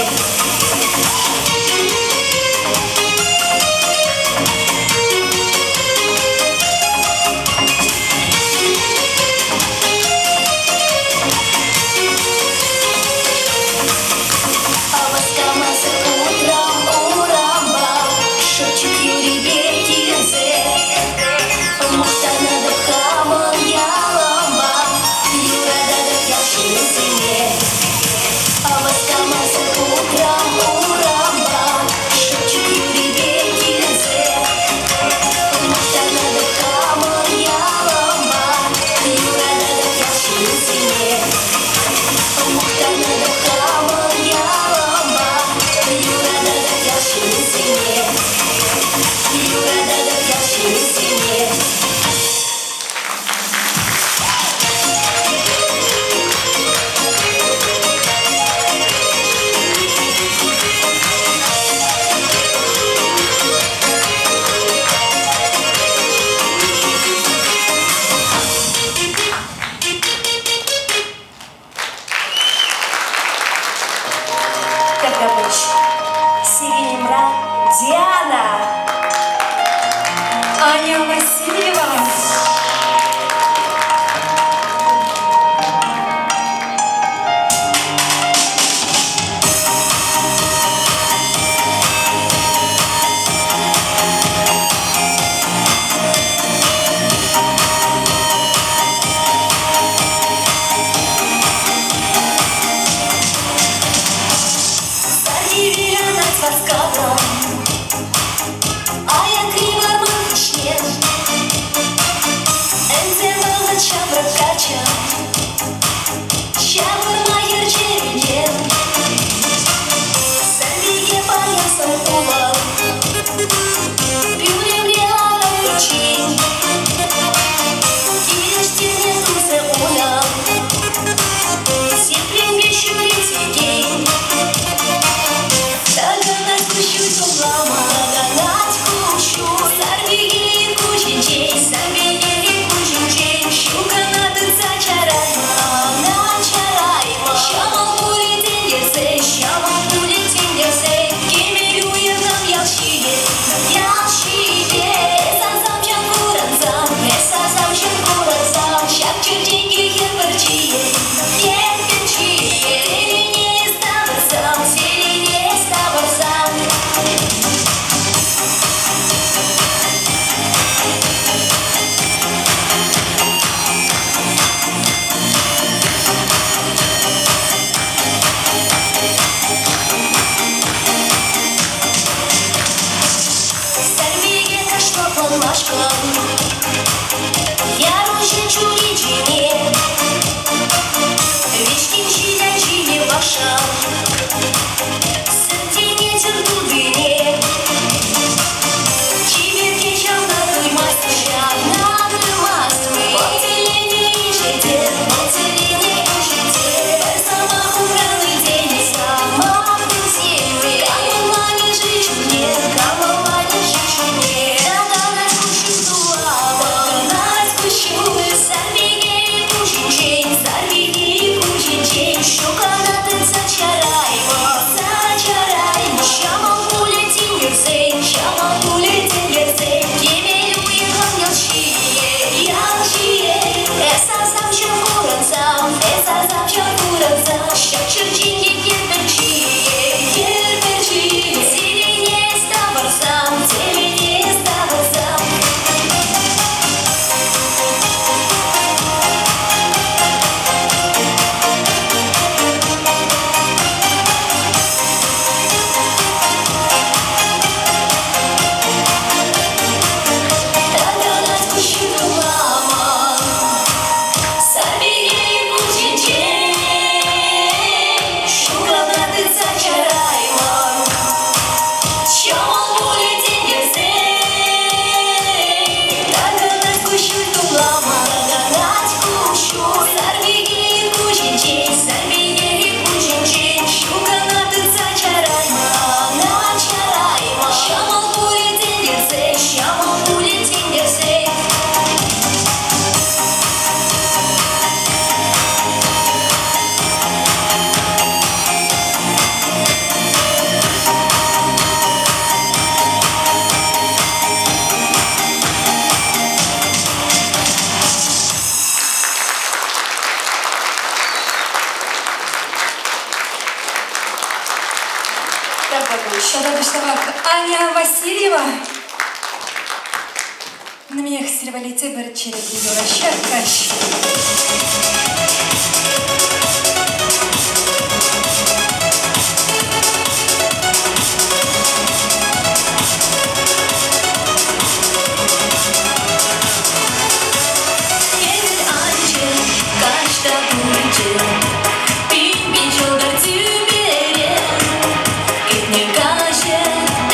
Тавтапуҫ тавах, Аня Васильева. На меня сирвали тепӗр черетлӗ юрӑ ҫак каҫ. Хӗвел анчӗ, каҫ та пулчӗ, пин-пин ҫӑлтӑр тӳпере. Кӗтнӗ каҫӗ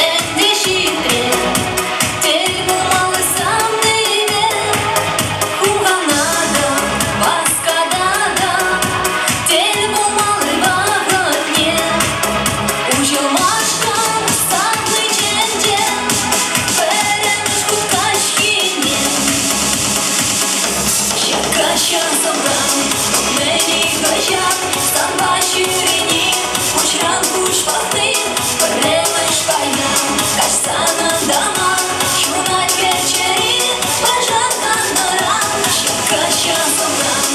ӗнтӗ ҫитрӗ, тӗл пулмалли савнипе. Хумханатӑп, васкататӑп, тӗл пулмалли вӑхӑтне. Уҫӑлмашкӑн савни чӗнчӗ, пӗрремӗш хут каҫхине. Ҫак каҫа сӑмран, мӗн хӑҫан санпа ҫӳрени, куҫран куҫ пӑхни, пӗрремӗш паян. Каҫсан антама, ҫунать хӗр чӗри, пӑшӑрханнӑран. Ҫак каҫа сӑмран,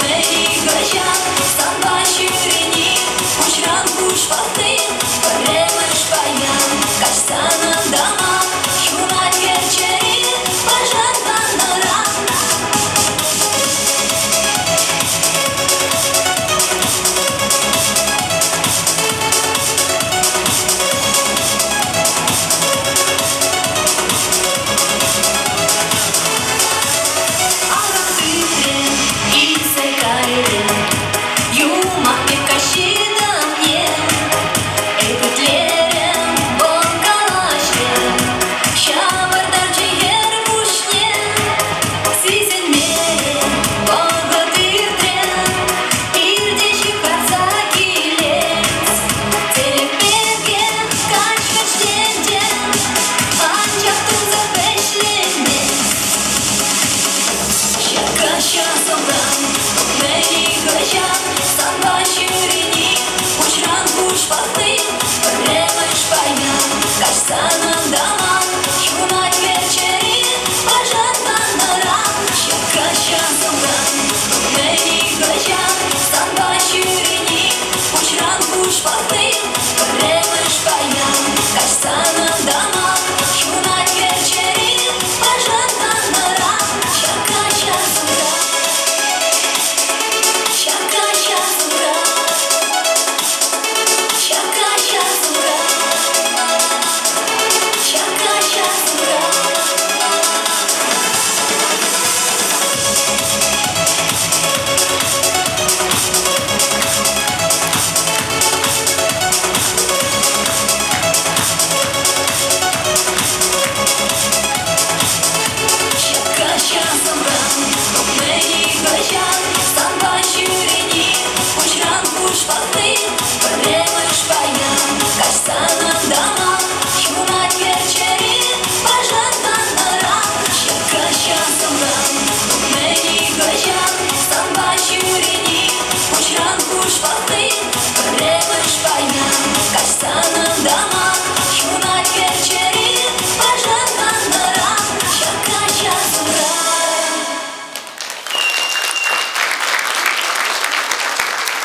мӗн хӑҫан санпа ҫӳрени, куҫран куҫ пӑхни, пӗрремӗш паян. Каҫсан антама, ҫунать хӗр чӗри, пӑшӑрханнӑран. Аран тытрӗ, илсе кайрӗ, юмах пек каҫ ытамне. Эп итлерӗм, вӑл калаҫрӗ, ҫавӑртарчӗ хӗр пуҫне. Сисӗнмерӗ, вӑхӑт иртрӗ, пирте ҫывхарса килет. Тӗлӗк пек каҫ вӗҫленчӗ, анчах тунсӑх вӗҫленмест. Ҫак каҫа сӑмран, мӗн хӑҫан санпа ҫӳрени, куҫран куҫ пӑхни, пӗрремӗш паян. Каҫсан антама, ҫунать хӗр чӗри, пӑшӑрханнӑран. Ҫак каҫа сӑмран, мӗн хӑҫан санпа ҫӳрени, куҫран куҫ пӑхни, пӗрремӗш паян. Каҫсан антама, ҫунать хӗр чӗри, пӑшӑрханнӑран. Ҫак каҫа сӑмран, ҫак каҫа сӑмран, ҫак каҫа сӑмран, ҫак каҫа сӑмран. Ҫак каҫа сӑмран, мӗн хӑҫан санпа ҫӳрени, куҫран куҫ пӑхни, пӗрремӗш паян. Каҫсан антама, ҫунать хӗр чӗри, пӑшӑрханнӑран. Ҫак каҫа сӑмран, мӗн хӑҫан санпа ҫӳрени, куҫран куҫ пӑхни, пӗрремӗш паян. Каҫсан антама, ҫунать хӗр чӗри, пӑшӑрханнӑран. Ҫак каҫа сӑмран.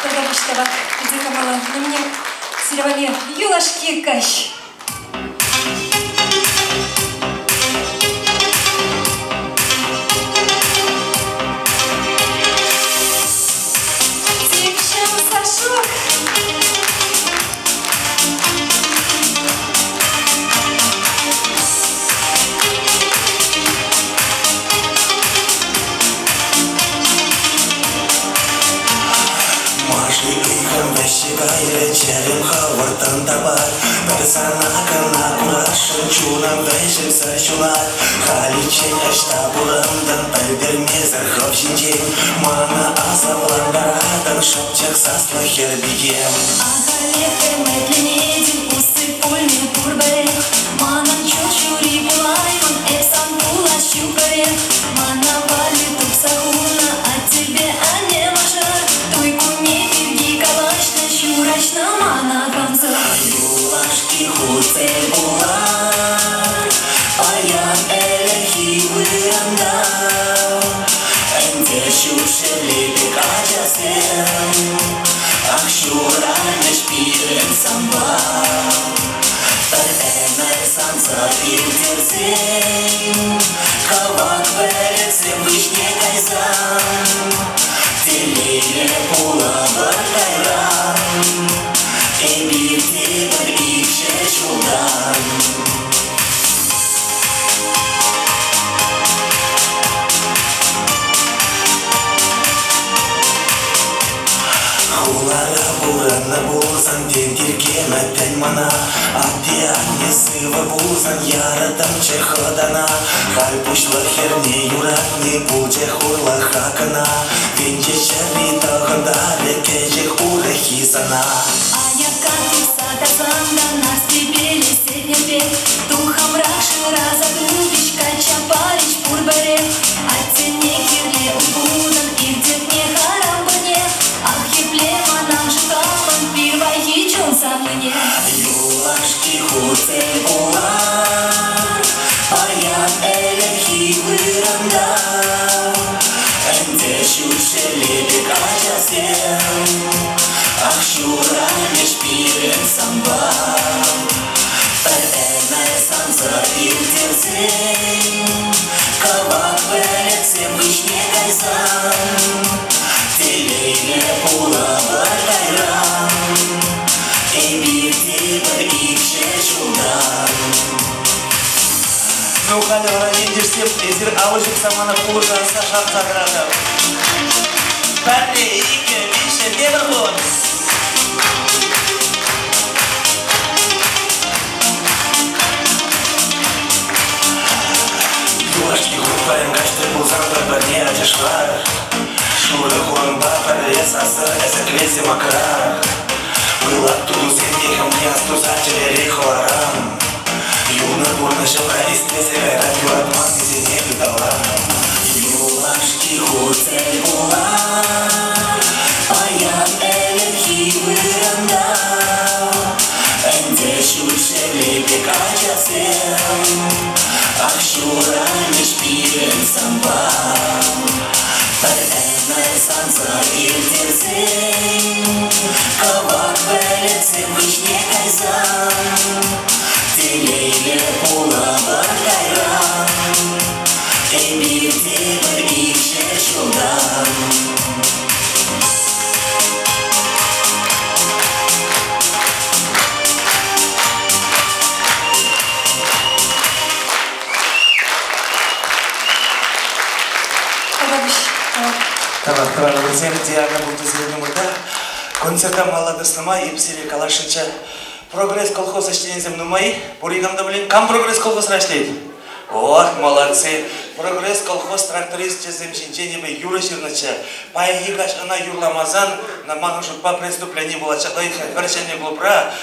Тавтапуҫ тавах, питӗ кӑмӑллӑ. На меня сирвали юлашки каҫ. Типшӗм Сашук. Маши ыйхӑм вӗҫсе кайрӗ, чӗрем хӑвӑрттӑн тапать. Пӗр сана кӑна курасшӑн, чунӑм вӗҫӗмсӗр ҫунать. Халиччен ӑҫта пурӑнтӑн, пӗлтермесӗр хӑв ҫинчен. Мана асаплантаратӑн, шӑпчӑк саслӑ хӗр пикем. Ахалех ӗмӗтленетӗн, усси пулмӗ пурпӗрех. Манӑн чун ҫури пулаймӑн, эп сан пулас ҫук пӗрех. Мана валли тупса хунӑ аттепе анне мӑшӑр. Туй кунне пирки калаҫнӑ, ҫураҫнӑ мана кансӑр. Юлашки хут тӗл пулар, паян ӗлӗкхи вырӑнта. Ӗнтӗ ҫут шевле пек ачасем, ах, ҫуралмӗҫ пирӗн санпа. Хулара пурӑннӑ пулсан, тен, тиркемӗттӗн мана. Атте-анне сывӑ пулсан, ярӑтӑмччӗ хӑтана. Халь пуҫлӑх хӗрне юратни пулчӗ хурлӑха кӑна. Венчет ҫӗрри тӑхӑнтарӗ кӗҫех урӑххи сана. Аякка тухса тарсан та Нарспипе Сетнерпе туххӑмрах шыраса тупӗҫ, качча парӗҫ пурпӗрех. Аттене кирлӗ упутӑн иртӗхне харам пырне. Ах, епле манам-ши хамӑн пирвайхи чун савнине. Юлашки хут тӗл пулар паян ӗлӗкхи вырӑнта. Ӗнтӗ ҫут ҫӗрле пек ачасем, ах, ҫуралӗҫ пирӗн санпа. Пӗр ӗмӗр сансӑр ирттерсен, кӑвак пӗлӗтсем хыҫне кайсан, телейлӗ пулӑпӑр кайран. Эпир тепӗр 200 ҫултан. Ну, халӗ вара, ентешсем, эсир алӑ ҫупса мана пулӑшасса шанса тӑратӑп. Пӗрре, иккӗ, виҫҫӗ, тепӗр хут. Юлашки хут паян каҫ тӗл пулсан пӗр-пӗрне ачашлар. Шурӑ хурӑнпа пӗрле сасӑ ӗсӗклесе макӑрар. Пылак тутусен техӗмне астуса чӗрере хӑварам. Юлнӑ пурнӑҫӑмра ислесе кайран юратманнисене ыталам. Юлашки хут тӗл пулар паян ӗлӗкхи вырӑнта. Ӗнтӗ ҫут ҫӗрле пек ачасем, ах, ҫуралӗҫ пирӗн санпа. Пӗр ӗмӗр сансӑр ирттерсен, кӑвак пӗлӗтсем хыҫне кайсан, телейлӗ пулӑпӑр кайран. Эпир тепӗр 200 ҫултан. Тавах, тӑванӑмӑрсем, Диана пулчӗ сирӗн умӑрта. Концерта малалла тӑснӑ май эп сире каласшӑнччӗ. Прогресс колхоз ӗҫченӗсем нумай. Пур никам та пӗлен, кам Прогресс колхозра ӗҫлет? Ох, молодцы! Прогресс колхоз тракторисчӗсем ҫинчен эпӗ юрӑ ҫырнӑччӗ. Паянхи каҫ ӑна юрламасан, манӑн шутпа преступлени пулать. Ҫапла пӗр ҫӗнӗ клубра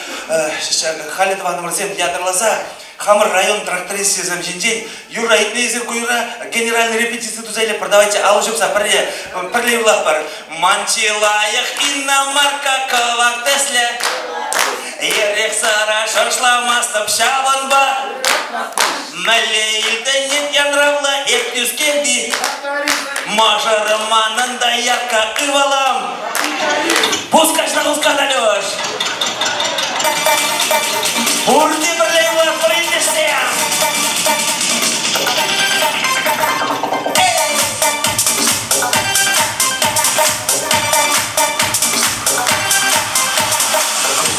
халӗ тӑванӑмӑрсем ятарласа хамӑр район тракторисчӗсем ҫинчен юрра итлейсӗр ку юрра генеральный репетици туса илетпӗр. Давайте алӑ ҫупса пӗрле, пӗрле юрлатпӑр. Ман чи лайӑх иномарка кӑвак тӗслӗ. Эрех сӑра шӑршламастӑп ҫавӑнпа. Мӗнле илтӗнет янравлӑ эп тӳскелти. Мӑшӑрӑм манӑн доярка ывӑлӑм. Пускаҫла хускат, Алеш. Пурте пӗрле юрлатпӑр, ентешсем.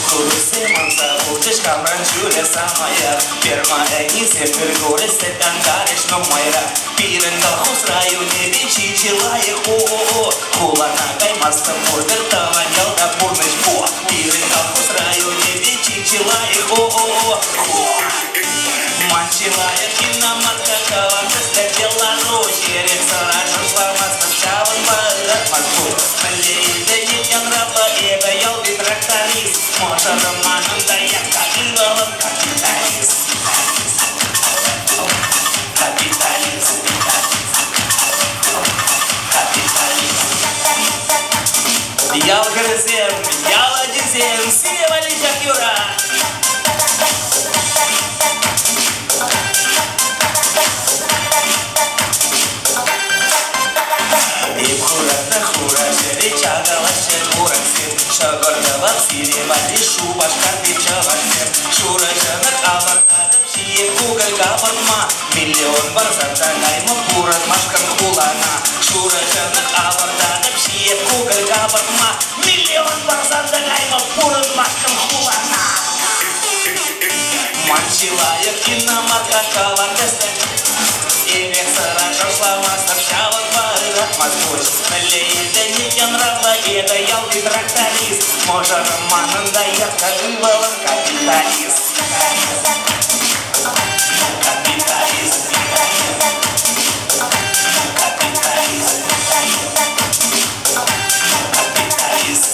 Курӑксем анса пулчӗҫ хамран ҫӳле самаях. Ферма ӗнисем пӗр курӗ сӗт антарӗҫ нумайрах. Пирӗн колхоз районӗпе чи лайӑх о-о-о. Хулана каймастӑп пурпӗр, тӑван ялта пурнӑҫ пур. Пирӗн колхоз районӗпе чи лайӑх о-о-о. Ман чи лайӑх иномарка кӑвак тӗслӗ Беларусь. Эрех сӑра шӑршламастӑп ҫавӑнпа ыратмасть пуҫ. Мӗнле илтӗнет янравлӑ эпӗ ялти тракторист. Мӑшӑрӑм манӑн доярка, ывӑлӑм капиталист. Капиталист. Капиталист. Ял хӗрӗсем, ял ачисем, сире валли ҫак юра. Эп хуратнӑ хура ҫӗре чакалаҫҫӗ кураксем. Ҫӑкӑр тӑвап сире валли Шупашкарти чӑвашсем. Шурӑ ҫӑнӑх авӑртатӑп, ҫиеп кукӑль капӑртма. Миллион парсан та каймӑп пурӑнмашкӑн хулана. Шурӑ ҫӑнӑх авӑртатӑп, ҫиеп кукӑль капӑртма. Миллион парсан та каймӑп пурӑнмашкӑн хулана. Ман чи лайӑх иномарка кӑвак тӗслӗ. Эрех сӑра шӑршламастӑп ҫавӑнпа. ыратмасть пуҫ. Мӗнле илтӗнет янравлӑ эпӗ ялти тракторист. Мӑшӑрӑм манӑн та ярка ывӑлӑм капиталист. Капиталист. Капиталист. Капиталист.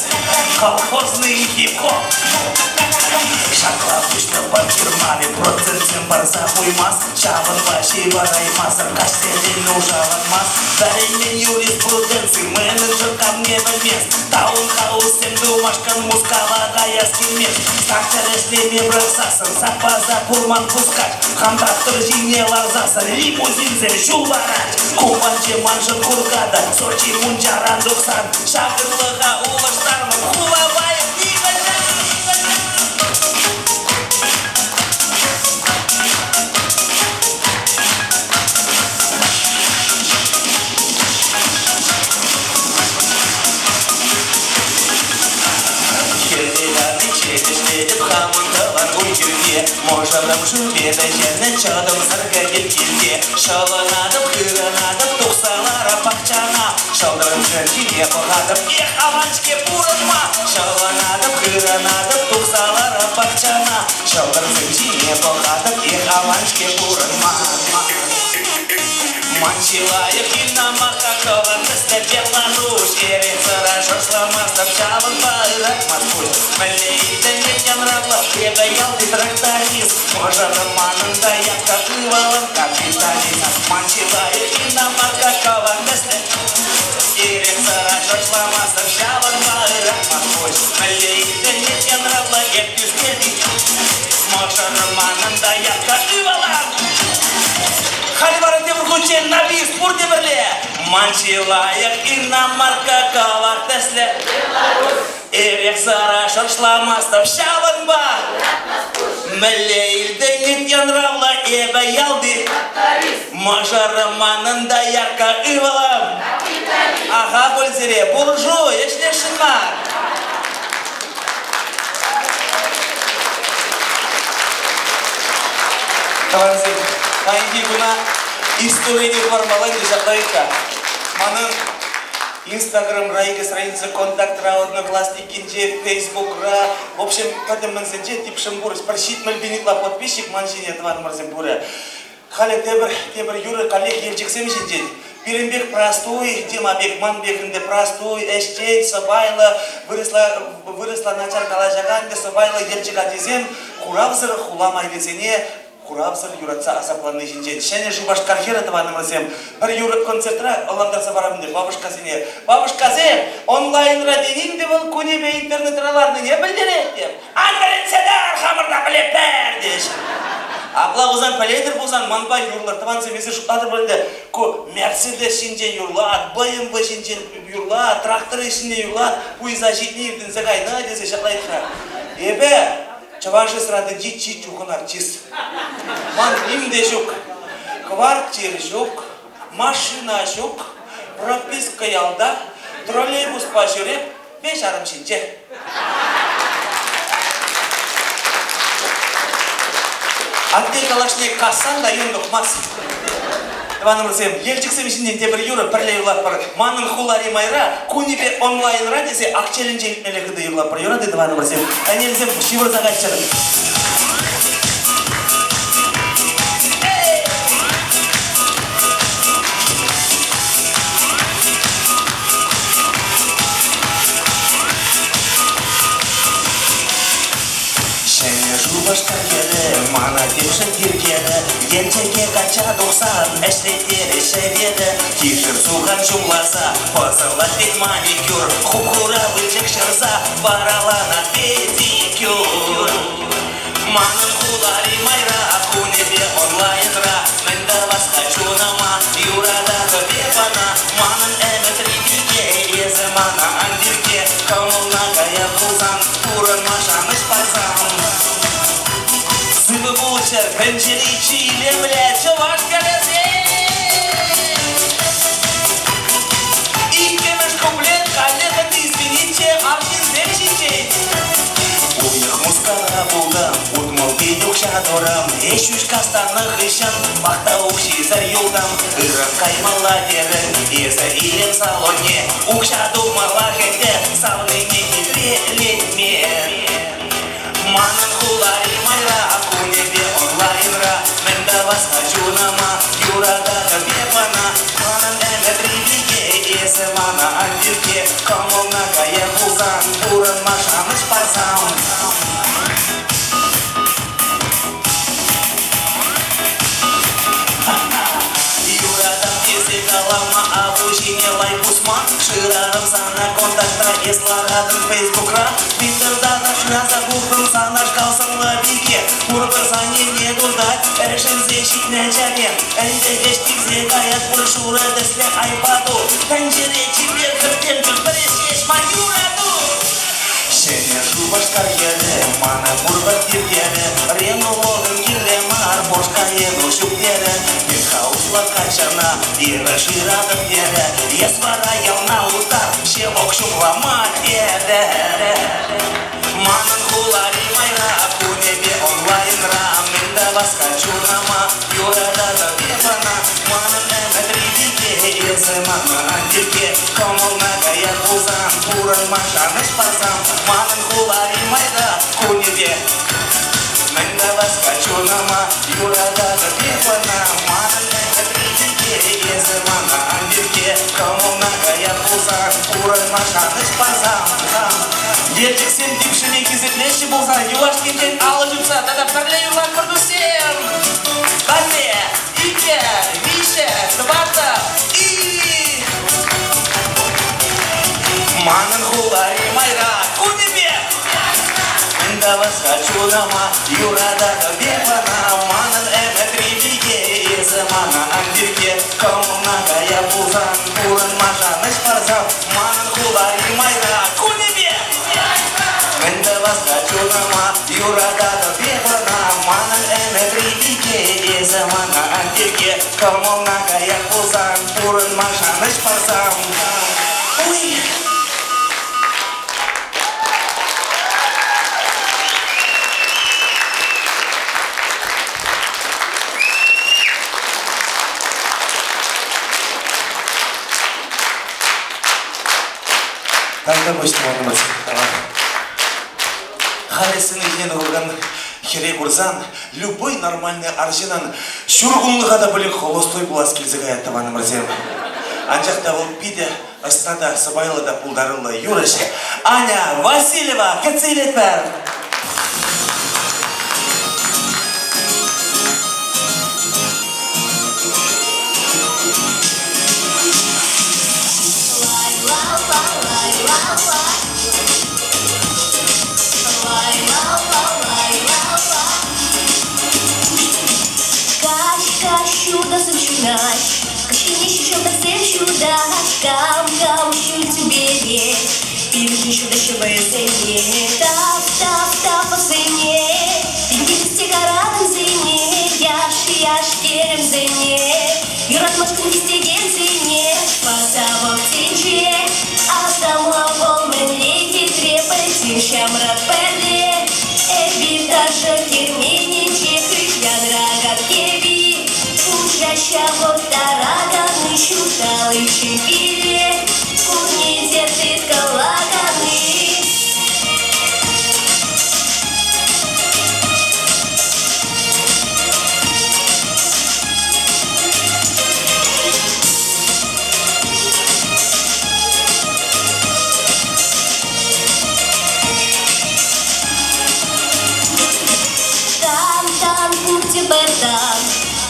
Колхозный хип-хоп. Шакла пуҫлӑ банкир маме процентсем парса пуймас. Ҫавӑнпа ҫывӑраймасӑр каҫсерен нушаланмас. Вӗренмен юриспруденци менеджер камне пӗлмест. Таунхауссем тумашкӑн Мускава каяс килмест. Трактор ӗҫлеме пӑрахсассӑн саппаса пулман пускать. Хам трактор ҫине ларсассӑн лимузинсем ҫул парать. Кубанче маншӑн Хургада, Сочи мунчаран тухсан. Ҫак ырлӑха улӑштармӑп хула лайӑх нихӑҫан. Хӗвел аниччен ӗҫлетӗп хамӑн тӑван уй-хирте. Мӑшӑрӑм шӳрпе пӗҫернӗ чӑтӑмсӑр кӗтет килте. Шӑлӑнатӑп, хырӑнатӑп, тухса ларап пахчана. Ҫӑлтӑрсем ҫине пӑхатӑп, эх, аван-ҫке пурӑнма. Шӑлӑнатӑп, хырӑнатӑп, тухса ларап пахчана. Ҫӑлтӑрсем ҫине пӑхатӑп, эх, аван-ҫке пурӑнма. Ман чи лайӑх иномарка кӑвак тӗслӗ Беларуҫ. Эрех-сӑра шӑршламастӑп, ҫавӑнпа ыратмасть пуҫ. Мӗнле илтӗнет янравлӑ эпӗ ялти тракторист. Мӑшӑрӑм манӑн та ятка ывӑлӑм капиталист. Ман чи лайӑх иномарка кӑвак тӗслӗ Эрех-сӑра шӑршламастӑп, ҫавӑнпа ыратмасть пуҫ. Мӗнле илтӗнет янравлӑ эп тӳскелти Мӑшӑрӑм манӑн та ятка ывӑлӑм. Халӗ вара тепӗр хутчен на бис пурте пӗрле. Ман чи лайӑх иномарка кӑвак тӗслӗ. Эрех-сӑра шӑршламастӑп ҫавӑнпа. Мӗнле илтӗнет янравлӑ эпӗ ялти. Мӑшӑрӑм манӑн та ярка ывӑлӑм. Аха пуль сире, буржуй, ӗҫлесшӗн мар. Тӑвансем, паянхи куна историне хӑвармалла ӗнтӗ ҫапла ыйтка. Манӑн Инстаграмра икӗ страница Контактра, Одноклассникинче, Фейсбукра, в общем, пӗтӗм мӗнсенче типшӗм пур. Пӗр 70 000 ытла подписчик ман ҫине тӑванӑмӑрсем пурӗ. Халӗ тепӗр юрӑ каллех Елчӗксем ҫинчен. Пирӗн пек простой, Дима пек, ман пек ӗнтӗ простой, ӗҫчен, сӑпайлӑ, вырӑсла начар калаҫакан те сӑпайлӑ Елчӗк ачисем хуравсӑр хула майлисене хуравсӑр юратса асапланни ҫинчен. Ҫӗнӗ Шупашкар хӗрӗ тӑванӑмӑрсем пӗр юрӑ концертра ӑнлантарса парам ӗнтӗ бабушкасене. Бабушкасем, онлайнра тенин те вӑл кунӗпе интернетра ларнине пӗлтерет те. Ан вӗрентсе тӑр, хамӑр та пӗлетпӗр, теҫҫӗ. Апла пулсан, пӗлетӗр пулсан, манпа юрлӑр. Тӑвансем, эсир шутлатӑр пуль ӗнтӗ, ку Мерседес ҫинчен юрлать, БМВ ҫинчен юрлать, трактор ҫинчен юрлать, пуйса ҫитни иртӗнсе кайнӑ тесе ҫапла ыйтнӑ. Эпӗ чӑваш эстрадинчи чи чухӑн артист. Ман ним те ҫук. Квартир ҫук, машина ҫук, прописка ялта, троллейбуспа ҫӳреп, веҫ арӑм ҫинче. Атте калашне кассан та юн тухмасть. Тӑванӑмӑрсем, Елчӗксем ҫинчен тепӗр юрӑ пӗрле юрлатпӑр. Манӑн хулари майра кунӗпе онлайнра тесе Акчелӗнче илтмелле хытӑ юрлатпӑр. Юрать-и, тӑванӑмӑрсем? Ӗнелсем ҫывӑрса кайччӑр. Ҫӗнӗ Шупашкар хӗрӗ мана темшӗн тиркерӗ. Елчӗке качча тухсан ӗҫлеттерӗ ҫӗверӗ. Кишӗр сухан ҫумласа пӑсӑлать пек маникюр. Хуп-хура пылчӑк ҫӑрса вараланать педикюр. Манӑн хулари майра кунӗпе онлайнра мӗн тӑвас-ха чунӑма юрататӑп эп ӑна. Манӑн ӗмӗтри пике, эсӗ мана ан тирке. Кӑмӑлна кая пулсан пурӑнма шанӑҫ парсам. Сывӑ пулчӑр тӗнчери чи илемлӗ чӑваш хӗрӗсем! Иккӗмӗш куплет каллех ӗнтӗ извините арҫынсем ҫинчен. Уйӑх Мускава пултӑм, 60 пит укҫа турӑм, Эс ҫӳҫ кастарнӑ хыҫҫӑн пахта укҫисӗр юлтӑм. Ырӑ каймалла терӗн эсӗ илем салонне, Укҫа тумаллах ӗнтӗ савнине хитрелетме. Манӑн хулари майра кунӗпе онлайнра Мӗн тӑвас-ха чунӑма, юрататӑп эп ӑна. Манӑн ӗмӗтри пике, эсӗ мана ан тирке, Кӑмӑлна кая пулсан, пурӑнма шанӑҫ парсам. Юратап тесе калама аву ҫине лайк пусма. Шырарӑм сана контактра, эс ларатӑн Фейсбукра. Твиттерта та шыраса пухрӑм санашкал сӑнлӑ пике. Пурпӗр сан енне туртать ӗшенсе ҫитнӗ чӗрем. Ӗнтӗ кӗҫ тивсе каять пуль шурӑ тӗслӗ айпаду. Тӗнчере чипер хӗртемшӗн пӗрре ҫеҫ ман юрату. Ҫӗнӗ Шупашкар хӗрӗ, мана пурпӗр тиркерӗ. Рено Логан кирлӗ мар, Порш Каену ҫук терӗ. Пентхауслӑ каччӑна эпӗ шыратӑп терӗ. Эс вара ялна утар, ҫевок ҫумлама терӗ. Манӑн хулари майра кунӗпе онлайнра мӗн тӑвас-ха чунӑма, юрататӑп эп ӑна. Манӑн ӗмӗтри пике, эсӗ мана ан тирке, кӑмӑлна каять пулсан, пурӑнма шанӑҫ парсам. Манӑн хулари майра кунӗпе мӗн тӑвас-ха чунӑма, юрататӑп эп ӑна. Манӑн ӗмӗтри пике, эсӗ мана ан тирке, кӑмӑлна каять пулсан, пурӑнма шанӑҫ парсам. Елчӗксем типшӗме хисеплеҫҫӗ пулсан юлашкинчен алӑ ҫупса тата пӗрле юрлатпӑр туссем! Пӗрре, иккӗ, виҫҫӗ, тӑваттӑ, и! Манӑн хулари майра кунӗпе мӗн тӑвас-ха чунӑма, юрататӑп эп ӑна. Манӑн ӗмӗтри пике, эсӗ мана ан тирке, кӑмӑлна кая пулсан, пурӑнма шанӑҫ парсан. Манӑн хулари майра кунӗпе мӗн тӑвас-ха чунӑма, юрататӑп эп ӑна. Манӑн ӗмӗтри пике, эсӗ мана ан тирке, кӑмӑлна каять пулсан, пурӑнма шанӑҫ парсам. Ой! Тавта пуҫ тӑванӑмӑр. Халӗ сцена тухакан хӗре курсан любой нормальный арҫынӑн ҫур кунлӑха та пулин холостой пулас килсе каять тӑванӑмӑрсем. Анчах та вӑл питӗ ӑста та сӑпайлӑ та пултаруллӑ юрӑҫ. Аня Васильева кӗтсе илетпӗр! Каҫ-каҫ ҫутӑсем ҫунаҫ, каҫхине ҫӑлтӑрсем ҫутаҫ, кам-кам ҫӳл тӳпере, пирӗншӗн ҫутӑ ҫӑвӗсене, тап-тап-тап вӗсене, тинкерсе каратӑмсене, яш-яш керемсене, юратмашкӑн хистекенсене, пасавӑксенче, асамла вӑл мӗнле хитре пӗлсен ҫамрӑк пӗрле, эпир ташӑ керменӗнче хыҫ янракан кӗвви, пуҫа ҫавӑрттараканни ҫуталиччен пире, пурне те тыткӑлаканни. Тан-тан пурте пӗр-тан,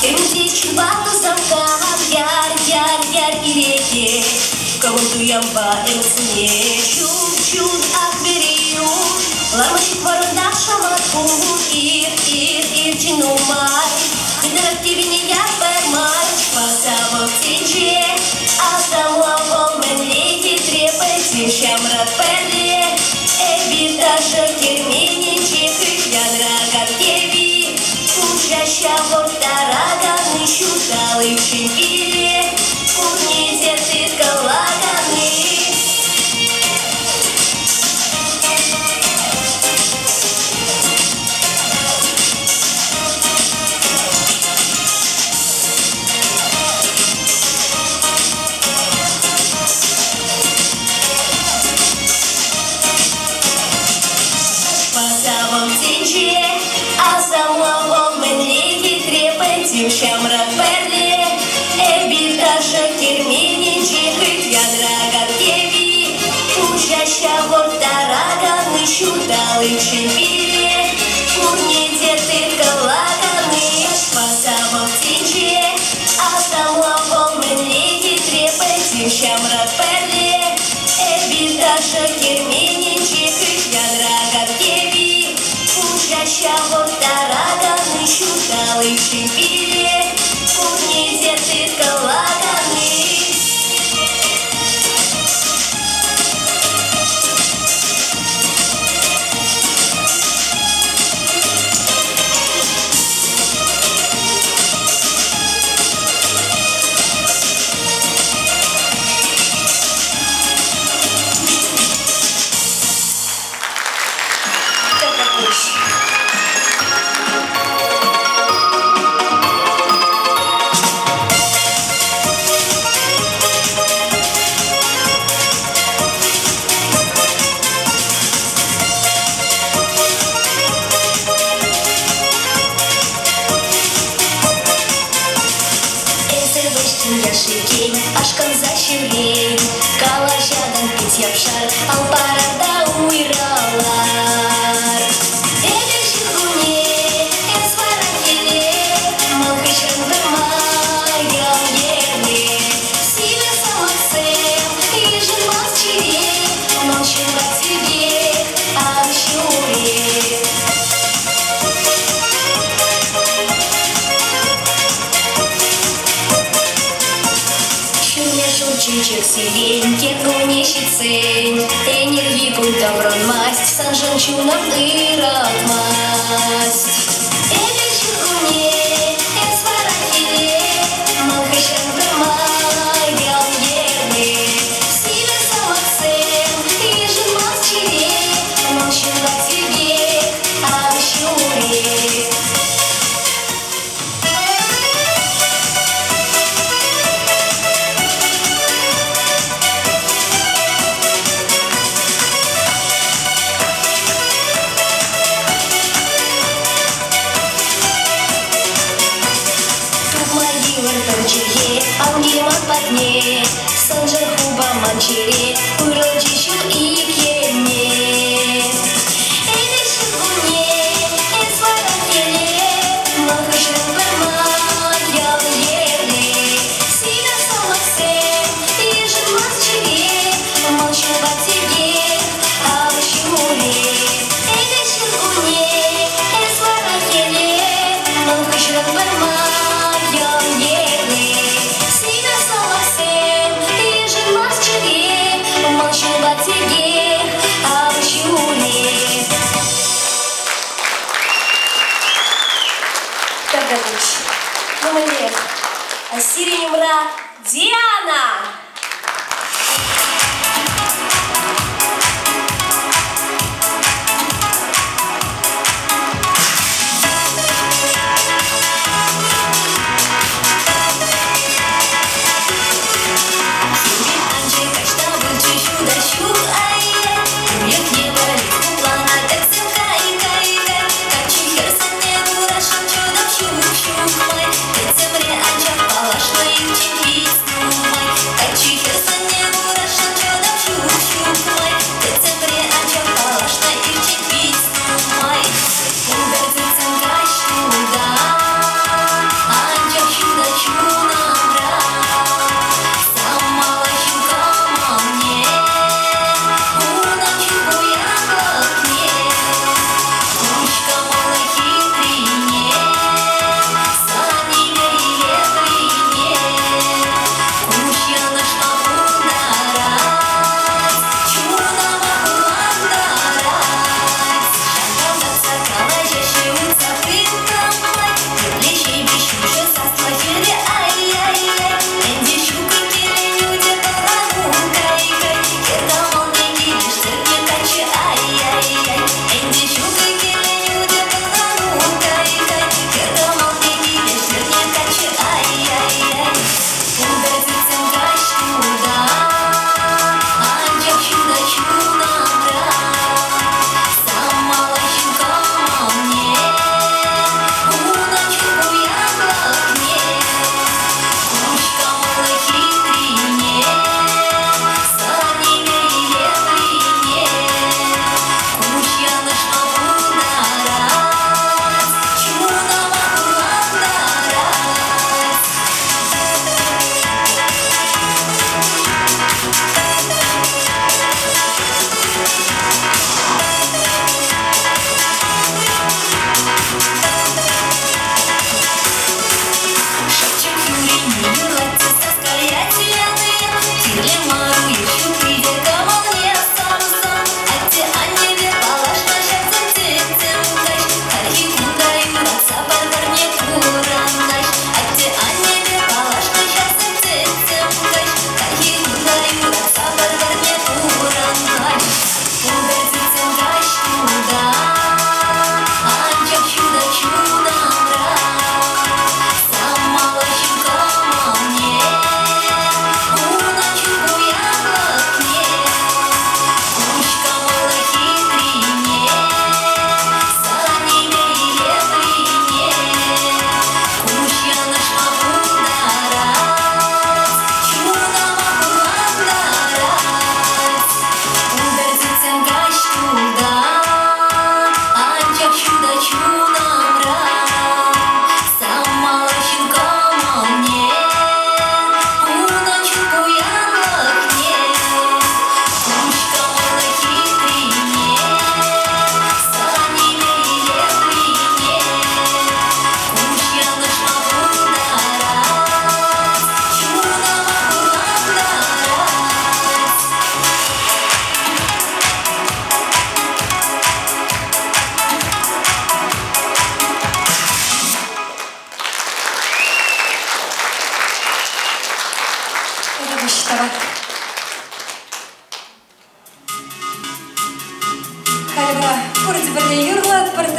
тӗнче чупа тусамкан, яр-яр-яр иреке, кӑмӑл туямпа ӗмӗтсене чун-чун ах вӗрию, ларма ҫук вырӑнтах шамат пур, ир-ир ирчӗ нумай, хытӑрах тивӗне яр пӗрмай, пасавӑксенче асамла вӑл мӗнле хитре пӗлсен ҫамрӑк пӗрле, эпир ташӑ керменӗнче хыҫ янракан кӗвви, пуҫа ҫавӑрттараканни ҫуталиччен пире, пурне те тыткӑлаканни. Пӗтӗм ҫамрӑк пӗрле, эпир ташӑ керменӗнче хыт янракан кӗвви, пуҫа ҫавӑрттараканни ҫуталиччен пире, пурне те тыткӑнлаканни яшпа савӑк тӗнче, асамлӑ вӑл мӗнле хитре. Пӗтӗм ҫамрӑк пӗрле, эпир ташӑ керменӗнче хыт янракан кӗвви, пуҫа ҫавӑрттараканни ҫуталиччен пире, пурне те тыткӑнлаканни. Тавтапуҫ. Эсӗ вӗҫтӗн яшекен, ашкӑнса ҫӳрен, калаҫатӑн пит япшар, ал парар та уйрӑлар. Эпир ҫуркунне, эс вара хӗлле, ман хыҫран пӗрмай ял ерне. Сивӗ сӑмахсем йышӑнмас чӗре, ман ҫумра текех ан ҫӳре. Ҫумне шур чечек сирень, кӗркунне ҫитсен, ӗнерхи кун таврӑнмасть, саншӑн чунӑм ыратмасть. Эпир ҫуркунне, эс вара хӗлле, ман хыҫран пӗрмай ял ерне. Сивӗ сӑмахсем йышӑнмасть чӗре, ман ҫумра текех ан ҫӳре. Тупма йывӑр пӗр чӗлхе, ан кил ман патне, саншӑн хупа ман чӗре, уйрӑлчӗ ҫул ик енне. Эпир ҫуркунне, эс вара хӗлле, ман хыҫран пӗрмай ял ерне. Сивӗ сӑмахсем йышӑнмасть чӗре, ман ҫулпа текех ан ҫӳре. Эпир ҫуркунне, эс вара хӗлле, ман хыҫран пӗрмай ял ерне. Сивӗ сӑмахсем йышӑнмасть чӗре, ман ҫулпа текех ан ҫӳре. Тавтапуҫ. Ну, мӗнле? Сирӗн умра Диана! Хӗвел анчӗ, каҫта пулчӗ ҫутӑ ҫук, ай-яй. Уйӑх евӗр хуплана тӗксӗм кай, кай, кай. Каччӑ хӗрсене курасшӑн чунӑм ҫук, ҫук май. Тӗттӗмре анчах паллашнӑ ирччен пит нумай.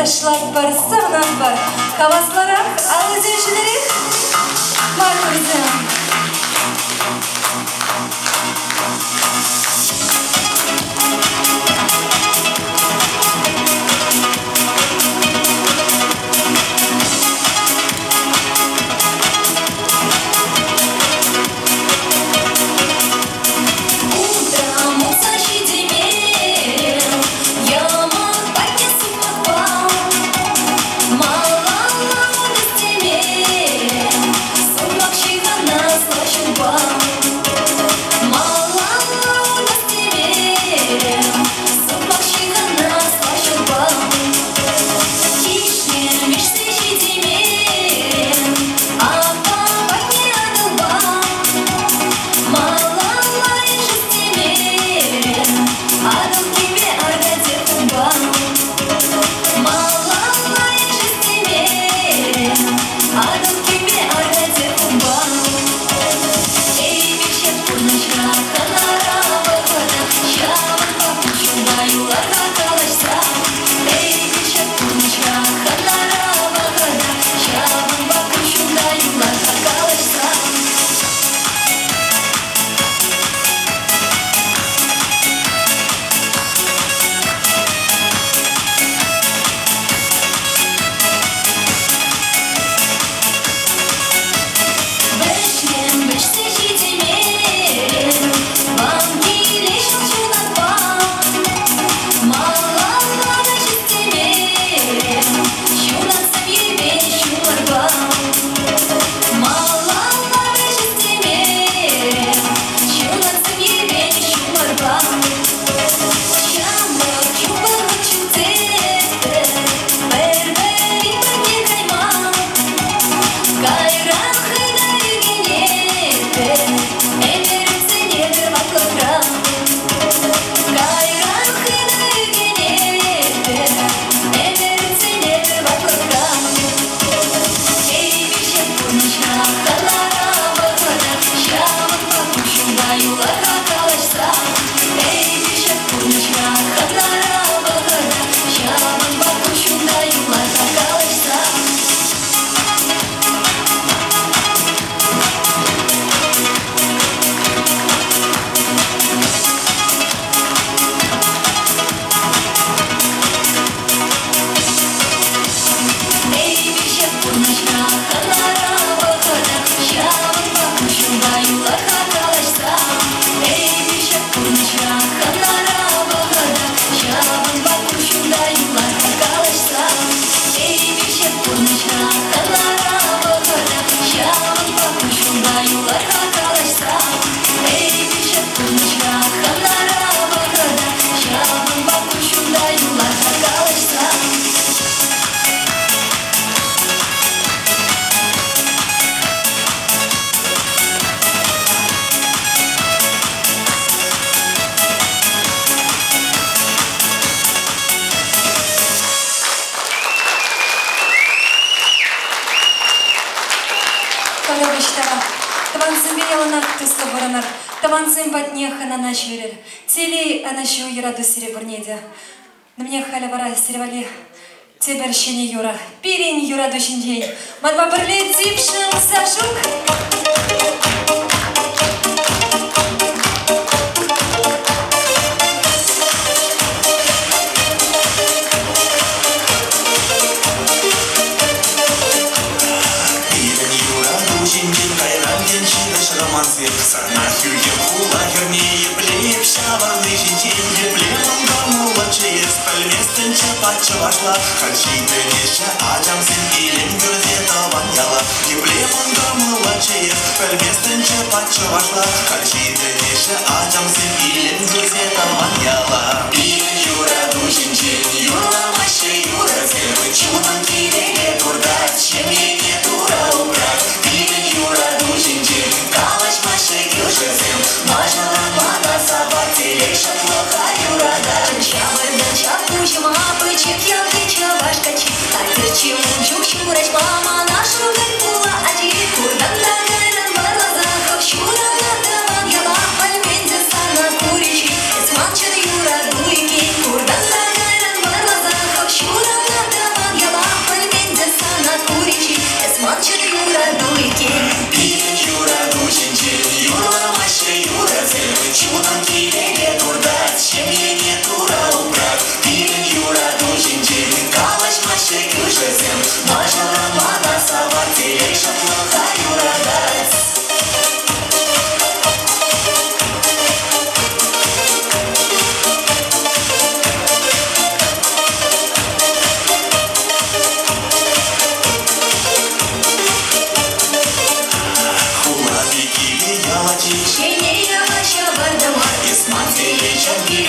Ташлатпӑр, савӑнатпӑр. Хаваслӑрах, алӑсем ҫӳлерех. Маттурсем! Утром утса ҫитеймен, йӑмӑк патне сукмакпа. Малалла утас темен, сукмак ҫыхӑнасла ҫулпа. Малалла утас темен, сукмак ҫыхӑнасла ҫулпа. Киҫнем ишсе ҫитеймен, аппа патне Атӑлпа. Малалла ишес темен, Атӑл кимме аркатӗ унпа. Малалла ишес темен, Атӑл кимме аркатӗ унпа. Эпир ҫак пурнӑҫра хӑнара вӑхӑта, ҫавӑнпа пуҫунта юлар-ха калаҫса. Эпир ҫак пурнӑҫра хӑнара вӑхӑта, ҫавӑнпа пуҫунта юлар-ха калаҫса. Вӗҫлем вӗҫсе ҫитеймен, ман киле ҫул ҫунатпа. Малалла вӗҫес темен, ҫунатсем йӗпен ҫумӑрпа. Малалла вӗҫес темен, ҫунатсем йӗпен ҫумӑрпа. Ҫамрӑк чух вӑхӑт ҫук тетпӗр, пӗр-пӗрин патне кайма. Кайран хытӑ ӳкӗнетпӗр, ӗмӗр ӳксен ватлӑхра. Кайран хытӑ ӳкӗнетпӗр, ӗмӗр ӳксен ватлӑхра. Эпир ҫак пурнӑҫра хӑнара вӑхӑта, ҫавӑнпа пуҫунта юлар-ха калаҫса. Эпир ҫак пурнӑҫра хӑнара вӑхӑта, ҫавӑнпа пуҫунта юлар-ха калаҫса. Эпир ҫак пурнӑҫра хӑнара вӑхӑта, ҫавӑнпа пуҫунта юлар-ха калаҫса. Эпир ҫак пурнӑҫра хӑнара вӑхӑта, ҫавӑнпа пуҫунта юлар-ха калаҫса. Эпир ҫак пурнӑҫра хӑнара вӑхӑта, ҫавӑнпа пуҫунта юлар-ха калаҫса. Эпир ҫак пурнӑҫра хӑнара вӑхӑта, ҫавӑнпа пуҫунта юлар-ха калаҫса. Таврапӑҫ тавах. Тӑвансемпе яланах туслӑ пурӑнӑр. Тӑвансем патне хӑнана ҫӳрӗр. Телей, ӑнӑҫу, юрату сире пурне те. Мӗнех халӗ вара сире валли тепӗр ҫӗнӗ юрӑ. Пирӗн юрату ҫинчен. Манпа пӗрле Типшӗм Сашук. Пирӗн юрату ҫинчен кайран тен ҫырӗҫ романсем. Сана хӳхӗм хула хӗрне епле эп ҫавӑрни ҫинчен, епле мӑн кӑмӑллӑччӗ эс, пӗлместӗнччӗ пач чӑвашла. Халь ҫитӗнеҫҫӗ ачамсем илем кӳрсе тӑван яла. Епле мӑн кӑмӑллӑччӗ эс, пӗлместӗнччӗ пач чӑвашла. Халь ҫитӗнеҫҫӗ ачамсем илем кӳрсе тӑван яла. Пирӗн юрату ҫинчен юрламаҫҫӗ юрӑсем, чунӑм килелле туртать, ҫемьене Турӑ упрать. Пирӗн юрату ҫинчен калаҫмаҫҫӗ кӳршӗсем, мӑшӑрӑм мана савать, телей шӑплӑха юратать. Ҫавӑртӑн ҫак пуҫӑма пӗчӗк ялти чӑваш каччи. Хатӗрччӗ ун чух ҫураҫма мана шукӑль хула ачи. Куртан та кайран вӑрласа хӑв ҫуралнӑ тӑван яла, пӗлмен те сана.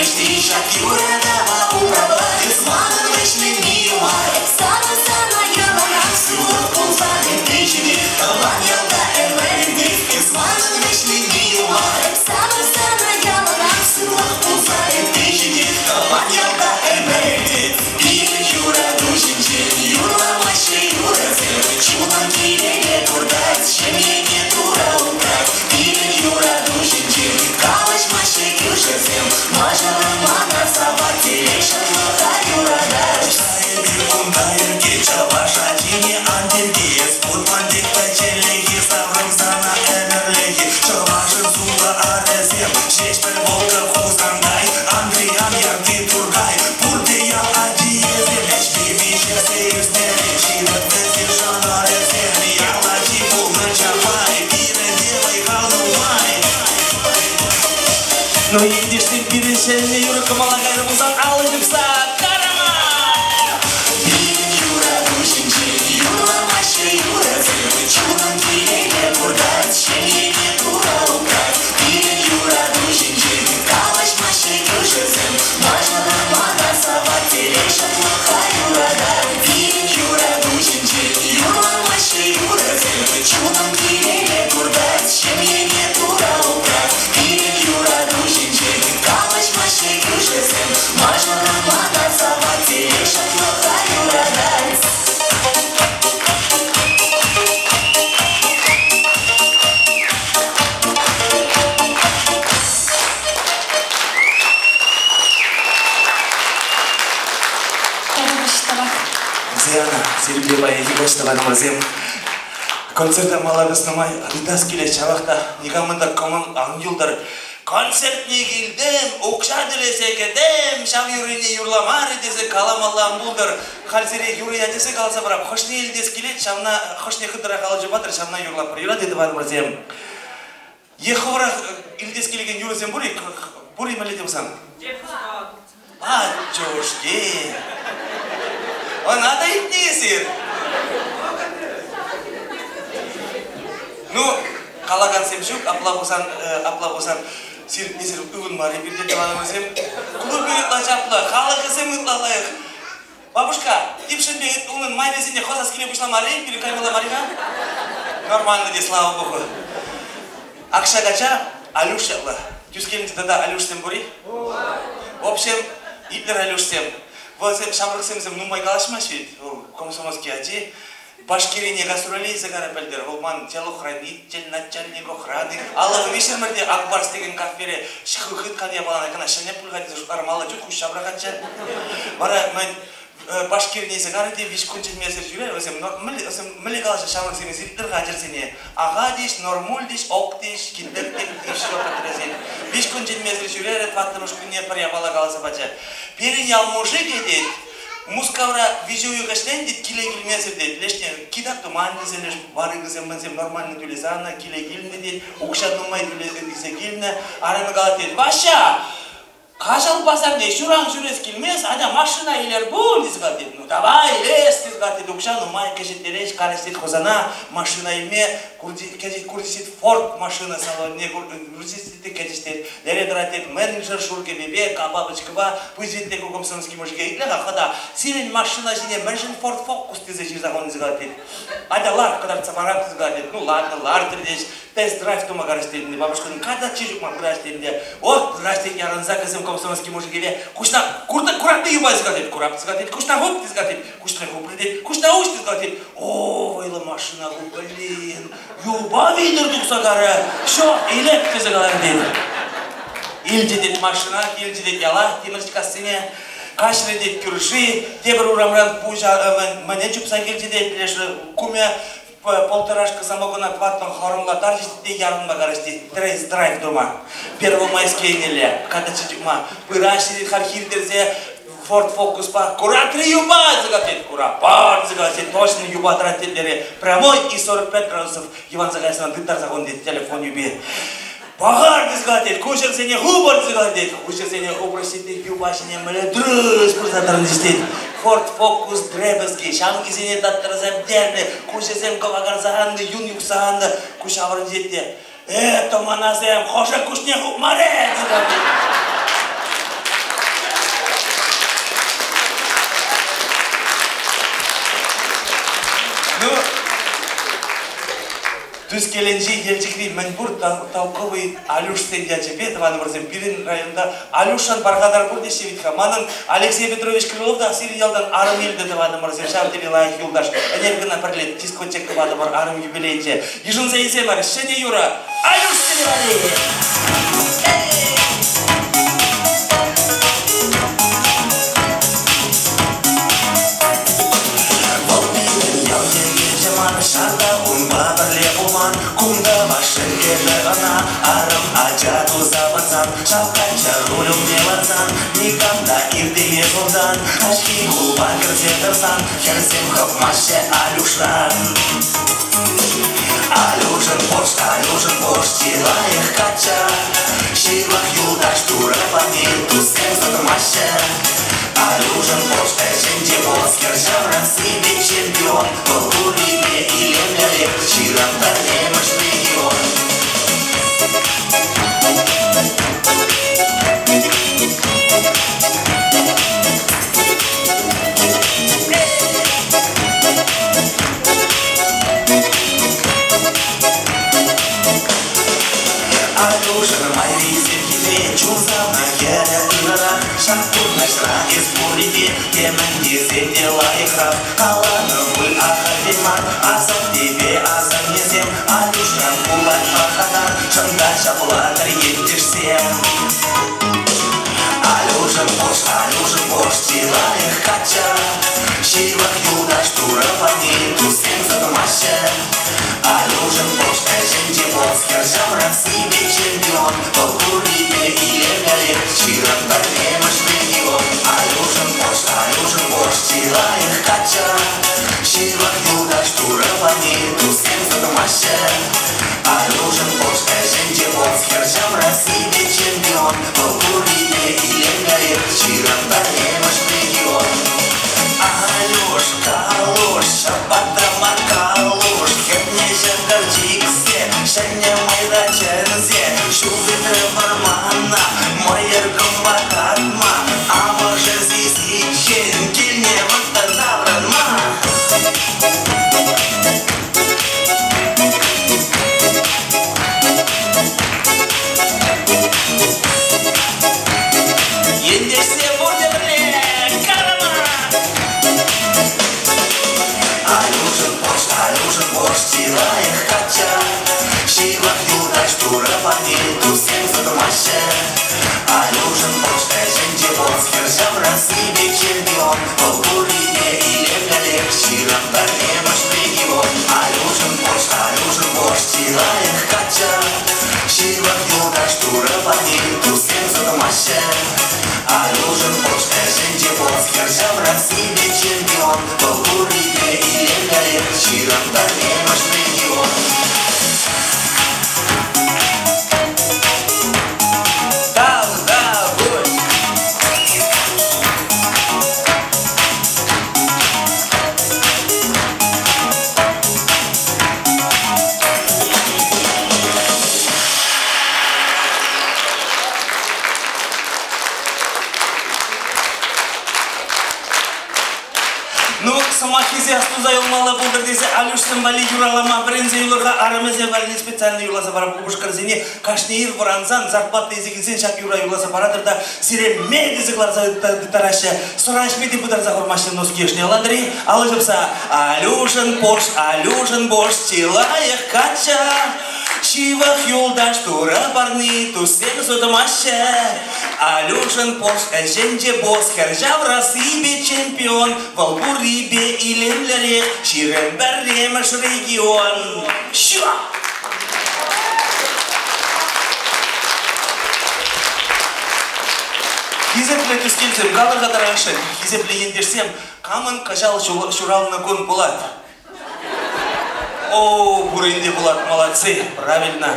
Ӑҫти ҫак юратӑва упрама? Эс манӑн вӗҫлеми юмах. Эп савнӑ сана яланах. Сывлӑх пулсан ытти ҫитет, тӑван ялта ӗмӗр иртет. Эс манӑн вӗҫлеми юмах. Эп савнӑ сана яланах. Сывлӑх пулсан ытти ҫитет, тӑван ялта ӗмӗр иртет. Пирӗн юрату ҫинчен юрламаҫҫӗ юрӑсем. Чунӑм килелле туртать, ҫемьене Турӑ упрать. Пирӗн юрату ҫинчен калаҫмаҫҫӗ кӳршӗсем. Мӑшӑрӑм мана савать, телей шӑплӑха юратать. Эпир кунта йӗрке, чӑваш ачине ан тирке. Эс путман тек пӗчченлӗхе, саврӑм сана ӗмӗрлӗхе. Чӑвашӑн сумлӑ арӗсем, Ҫеҫпӗл, Волков, Хусанкай, Андриян, Ярти, Туркай. Пурте ял ачийӗсем, ӗҫпе пиҫӗхсе ӳснӗрен ҫирӗп вӗсен шӑнӑрӗсем. Ял ачи пулнӑ Чапай, пирӗн те вӑй-хал нумай. Ну, ентешсем, пирӗн ҫӗнӗ юрӑ кӑмӑла кайрӗ пулсан алӑ ҫупса карама! Пирӗн юрату ҫинчен юрламаҫҫӗ юрӑсем. Чунӑм килелле туртать, ҫемьене Турӑ упрать. Пирӗн юрату ҫинчен калаҫмаҫҫӗ кӳршӗсем. Мӑшӑрӑм мана савать, телей шӑплӑха юратать. Пирӗн юрату ҫинчен юрламаҫҫӗ юрӑсем. Чунӑм килелле туртать, ҫемьене Турӑ упрать. Пирӗн юрату ҫинчен калаҫмаҫҫӗ кӳршӗсем. Мӑшӑрӑм мана савать, телей шӑплӑха юратать. Тавах, тавах. Диана, сирӗнпе паянхи каҫ тӑванӑмӑрсем концерта мала тӑснӑ май ыйтас килет ҫавах та никамӑн та кӑмӑл ан юлтӑр. Концертне килтӗм, укҫа тӳлесе кӗтӗм, ҫав юррине юрламарӗ тесе каламалла ан пултӑр. Халь сире юрӑ ячӗсем каласа парап. Хӑшне илтес килет, ҫавна хӑшне хытӑрах алӑ ҫупатӑр, ҫавна юрлатпӑр. Юрать-и, тӑванӑмӑрсем? Е хӑвӑрах илтес килекен юрӑсем пур-и? Пур-и мӗнле те пулсан? Батюшки! Ӑна та илтнӗ эсир? Ну, калакансем ҫук, апла пулсан, апла пулсан, сир, эсир ывӑнмарӗ пирте тӑванӑмӑрсем. Клубӗ ытла чаплӑ, халӑхӗсем ытла лайӑх. Бабушка, типшӗнпе унӑн майрисене хӑсас киле пуҫламарӗ-и? Пирӗн каймалла мар-и-ха? Нормально те, слава богу. Акҫа кача Алюш ятлӑ. Тӳскелӗнче тата Алюшсем пур-и? В общем, итлӗр Алюшсем. Вӗсем ҫамрӑксемсем нумай калаҫмаҫҫӗ ведь. Вӑл комсомольский ачи. Башкирине гастроле илсе кайрӗ пӗлтӗр. Вӑл ман телохранитель, начальник охраны. Аллӑ виҫҫӗмӗрте Акбарс текен кафере хыткан япалана кӑна ҫӗнӗ пуль-ха тесе шутларӑм. Алла чут хуҫ ҫавраканччӗ. Вара мӗн Башкирине илсе кайрӗ те виҫ кун чӗнмесӗр ҫӳрерӗ. Вӗсем вӗсем мӗнле калаҫҫӗ ҫамрӑксем итлӗр-ха ачӑрсене. Аха теҫ, нормуль теҫ, ок теҫ, килтер тек теҫ вӑхӑтресен. Виҫ кун чӗнмесӗр ҫӳрерӗ, тӑваттӑмӗш кунне пӗр япала каласа пачӗ. Пирӗн ял мужикӗ тет, Мускавра виҫӗ уйӑх ӗҫлен тет, киле килмесӗр тет. Лешне китап туман тесе леш варыгӑсем мӗнсем нормально тӳлесе аннӑ, киле килнӗ тет, укҫа нумай тӳлесе килнӗ. Арӑмӗ калать тет, Ваҫҫа, Каҫал пасарне ҫуран ҫӳрес килмест, атя машина илер пуль, тесе калать тет. Ну давай илес, тесе калать тет. Укҫа нумай кӗҫӗттереҫ, калӗҫ тет Хусана машина илме. Курдисит Форд машина салонне курдисит кӗчӗҫ тет. Лере тӑрать тет менеджер шур кӗпепе, кабабочкӑпа, пысӑк те комсомольский мужике итле-ха, хӑта, сирӗн машина ҫине мӗншӗн Форд Фокус тесе ҫырса хунӑ тесе калать тет. Атя лар, кӑтартса парам тесе калать тет. Ну ладно, лартӑр теҫ. Тест-драйв тума карӑҫ тет ӗнтӗ. Бабушкӑн ката чи ҫук мар пыраҫ тет ӗнтӗ. О, пыраҫ тет ярӑнса кӗсем комсомольский мужикепе. Куҫна курта курапне юпа тесе калать тет. Курап тесе калать тет. Куҫна хуп тесе калать тет. Куҫна хупрӗ тет. Куҫна уҫ тесе калать тет. О, вӑйлӑ машина ку, блин. Юпа витӗр тухса карӗ. Все, илеп тесе каларӗ тет. Илчӗ тет машина, килчӗ тет яла Тимӗрчкассине. Каҫрӗ тет кӳрши, тепӗр урамран пуҫа мӗне чупса килчӗ тет лешӗ кумӗ полторашка самогона тӑваттӑн хӑрӑмлаттарчӗҫ те ярӑнма карӗҫ тет. Драйв тума. Первомайский еннелле катаччи чупма. Пыраҫҫӗ тет халь хиртерсе Форд Фокуспа куратри юпа тет. Курапа тет. Точно юпа тӑрать тет лере. Прямой и 45 градусов йӑванса кайсан тыттарса хунӑ тет телефон юпи. Пахар тесе тет, куҫӑрсене хупӑр тесе тет. Куҫӑрсене хупрӗҫ тет, юпа ҫине мӗнле дрыс пырса тӑрӑнчӗҫ тет. Форд Фокус дребезги, ҫамкисене таттарса пӗтернӗ, куҫӗсем кӑвакарса аннӑ, юн юхса аннӑ, куҫ аврӑнчӗ те. Э, тӑманасем, хӑшӗ куҫне хупмарӗ? Тӳскелӗнчи Елчӗкри мӗнпур толковый Алюшсен ячӗпе, тӑванӑмӑрсем, пирӗн районта Алюшшӑн пархатар пур теҫҫӗ вӗт-ха. Манӑн Алексей Петрович Крылов та сирӗн ялтан арӑм илнӗ тӑванӑмӑрсем, ҫав тери лайӑх юлташ. Ӗнер кӑна пӗрле дискотека тӑватӑмӑр арӑм юбилейӗнче. Йышӑнса илсемӗр ҫӗнӗ юрӑ Алюшсене валли! Вӑл пирӗн ял йӗкӗчӗ мар, ҫарта унпа пӗрле пулман. Кунта вашшӑн эпӗ ӑна арӑм ача туса пӑрсан, ҫав качча руль умне ларсан, никам та иртеймес унтан. Каҫхи клуба кӗрсе тӑрсан, хӗрсем хӑпмаҫҫӗ Алюшран. Алюшӑн Порш, Алюшӑн Порш, чи лайӑх качча. Ҫывӑх юлташ Турӑ пани туссем сӑтӑрмаҫҫӗ. Алюшӑн Порш ӗҫӗнче боскер ҫаврӑнсипе чемпион. Вӑл пуррипе илемлӗрех ҫыран пӗрремӗш регион. Алюшӑн майрисем хитре, чун савнӑ хӗрӗ ырӑрах. Ҫак пурнӑҫра эс пуррипе темӗн тесен те лайӑхрах. Каланӑ пуль ахальтен мар асаттепе асаннесем. Алюшран пулать пархатар, чӑн та ҫапла-тӑр ентешсем. Алюшӑн Порш, Алюшӑн Порш, чи лайӑх каччӑ. Ҫывӑх юлташ Турӑ пани туссем сӑтӑрмаҫҫӗ. Алюшӑн Порш ӗҫӗнче боксер ҫамрӑк сивӗ чемпион. Вӑл пуррипе илемлӗрех ҫыран пӗрремӗш регион. Алюшӑн Порш, Алюшӑн Порш, чи лайӑх каччӑ. Ҫывӑх юлташ Турӑ пани туссем сӑтӑрмаҫҫӗ. Алюшӑн Порш ӗҫӗнче боксер ҫамрӑк сивӗ чемпион. Вӑл пуррипе илемлӗрех ҫыран пӗрремӗш регион. Алюш, калуш, ҫӑпата калуш, хӗрне ҫӑкӑр чиксе, ҫӗнӗ майра чӗнсе, ҫул тытрӗ вӑрмана, мӑйӑр кӑмпа татма, амӑшӗ сисиччен килне вӑрттӑн таврӑнма. Ентешсем пурте пӗрле карама! Алюшӑн Порш, Алюшӑн Порш, чи лайӑх качча. Ҫывӑх юлташ Турӑ пани туссем сӑтӑрмаҫҫӗ. Алюшӑн Порш ӗҫӗнче босс хӗр ҫамрӑк сивӗ чемпион. Вӑл пуррипе илемлӗрех ҫыран пӗрремӗш регион. Алюшӑн Порш, Алюшӑн Порш, чи лайӑх качча. Ҫывӑх юлташ Турӑ пани туссем сӑтӑрмаҫҫӗ. Алюшӑн Порш ӗҫӗнче босс хӗр ҫамрӑк сивӗ чемпион. Вӑл пуррипе илемлӗрех ҫыран пӗрремӗш регион. Тавтапуҫ! Ну, сӑмаххисе астуса юлмалла пултӑр тесе Алюшсем валли юралама вӗренсе юлӑр-ха, арӑмӗсем валли специально юрласа парап упӑшкӑрсене кашни ир вӑрансан зарплата илсе килсен ҫак юра юрласа паратӑр та сире ме тесе кӑларса тыттараҫҫӗ. Сӑра ӗҫме те пытарса хурмаҫҫӗ носки ӑшне. Ӑнлантӑр-и? Алӑ ҫупса Алюшӑн Порш, Алюшӑн Порш, чи лайӑх каччӑ. Ҫывӑх юлташ Турӑ парни туссем сутмаҫҫӗ. Алюшӑн Порш ӗҫӗнче босс хӗр ҫаврассипе чемпион, вӑл пуррипе илемлӗрех 21-мӗш регион. Ҫук! Хисеплӗ тӳскелсем, калӑр-ха тӑрашшӑн, хисеплӗ ентешсем, камӑн кӑҫал ҫуралнӑ кун пулать? О, пурин те пулать, молодцы, правильно.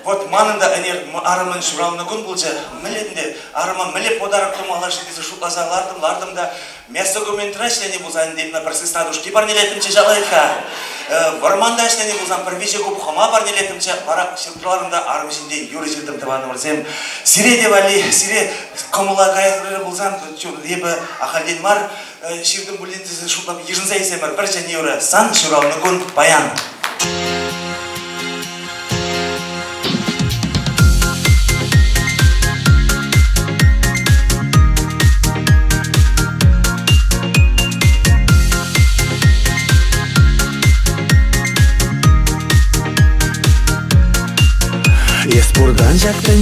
Вот манӑн та ӗнер арӑмӑн ҫуралнӑ кун пулчӗ. Мӗнле ӗнтӗ арӑма мӗнле подарок тумалла-ши тесе шутласа лартӑм, лартӑм та мясокомбинатра ӗҫленӗ пулсан ӗнтӗ пӗр сысна тушки парнелеттӗмччӗ ҫалайӑх-ха. Вӑрманта ӗҫленӗ пулсан пӗр виҫӗ куб хӑма парнелеттӗмччӗ. Вара ҫыртларӑм та арӑм ҫинчен юрӑ ҫыртӑм тӑванӑмӑрсем. Сире те валли, сире кӑмӑла кайрӗ пулсан, эпӗ ахальтен мар ҫыртӑм пулин тесе шутлап йышӑнса илсемӗр пӗр чӗн юрӑ. Сан ҫуралнӑ кун паян.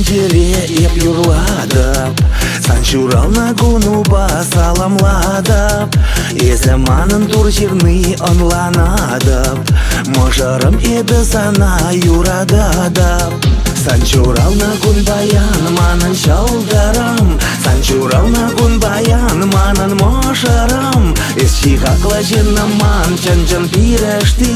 тӗнчере эп юрлатӑп, Сан ҫуралнӑ кунупа саламлатӑп. Эсӗ манӑн тур ҫырни ӑнланатӑп, Мӑшӑрӑм эпӗ сана юрататӑп. Сан ҫуралнӑ кун паян манӑн ҫӑлтӑрӑм, Сан ҫуралнӑ кун паян манӑн мӑшӑрӑм. Эс чи хаклӑ ҫыннӑм ман, чӑн-чӑн пирӗшти,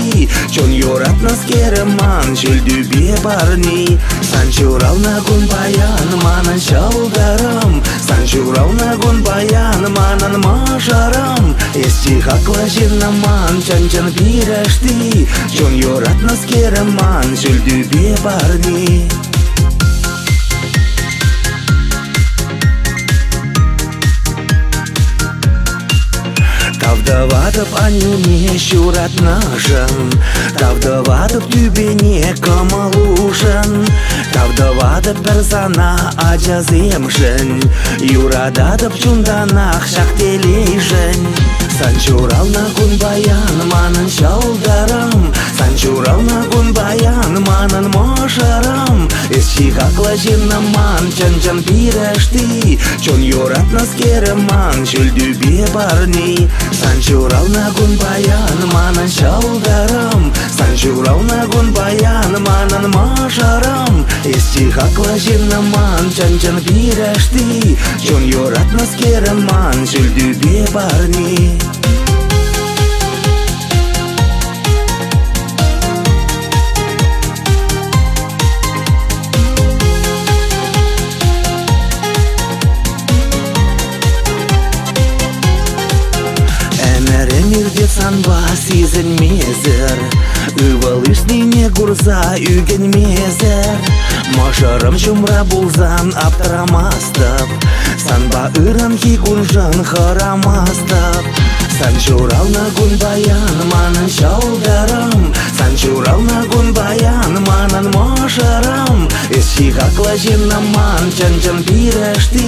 Чун юратнӑскерӗм ман ҫӳл тӳпе парни. Сан ҫуралнӑ кун паян манӑн ҫӑлтӑрӑм, Сан ҫуралнӑ кун паян манӑн мӑшӑрӑм. Эс чи хаклӑ ҫыннӑм ман, чӑн-чӑн пирӗшти, Чун юратнӑскерӗм ман ҫӳл тӳпе парни. Тав тӑватӑп аннене ҫуратнӑшӑн, Тав тӑватӑп тӳпене кӑмӑлушӑн, Тав тӑватӑп пӗр сана ачасемшӗн, Юрататӑп чунтанах ҫак телейшӗн. Сан ҫуралнӑ кун паян манӑн ҫӑлтӑрӑм, Сан ҫуралнӑ кун паян манӑн мӑшӑрӑм. Эс чи хаклӑ ҫыннӑм ман, чӑн-чӑн пирӗшти, Чун юратнӑскерӗм ман ҫӳл тӳпе парни. Сан ҫуралнӑ кун паян манӑн ҫӑлтӑрӑм, Сан ҫуралнӑ кун паян манӑн мӑшӑрӑм. Эс чи хаклӑ ҫыннӑм ман, чӑн-чӑн пирӗшти, Чун юратнӑскерӗм ман ҫӳл тӳпе парни. Ӗмӗрӗм иртет санпа сисӗнмесӗр, Ывӑл ӳснине курса ӳкӗнмесӗр. Мӑшӑрӑм ҫумра пулсан аптӑрамастӑп, Санпа ыранхи куншӑн хӑрамастӑп. Сан ҫуралнӑ кун паян манӑн ҫӑлтӑрӑм, Сан ҫуралнӑ кун паян манӑн мӑшӑрӑм. Эс чи хаклӑ ҫыннӑм ман, чӑн-чӑн пирӗшти,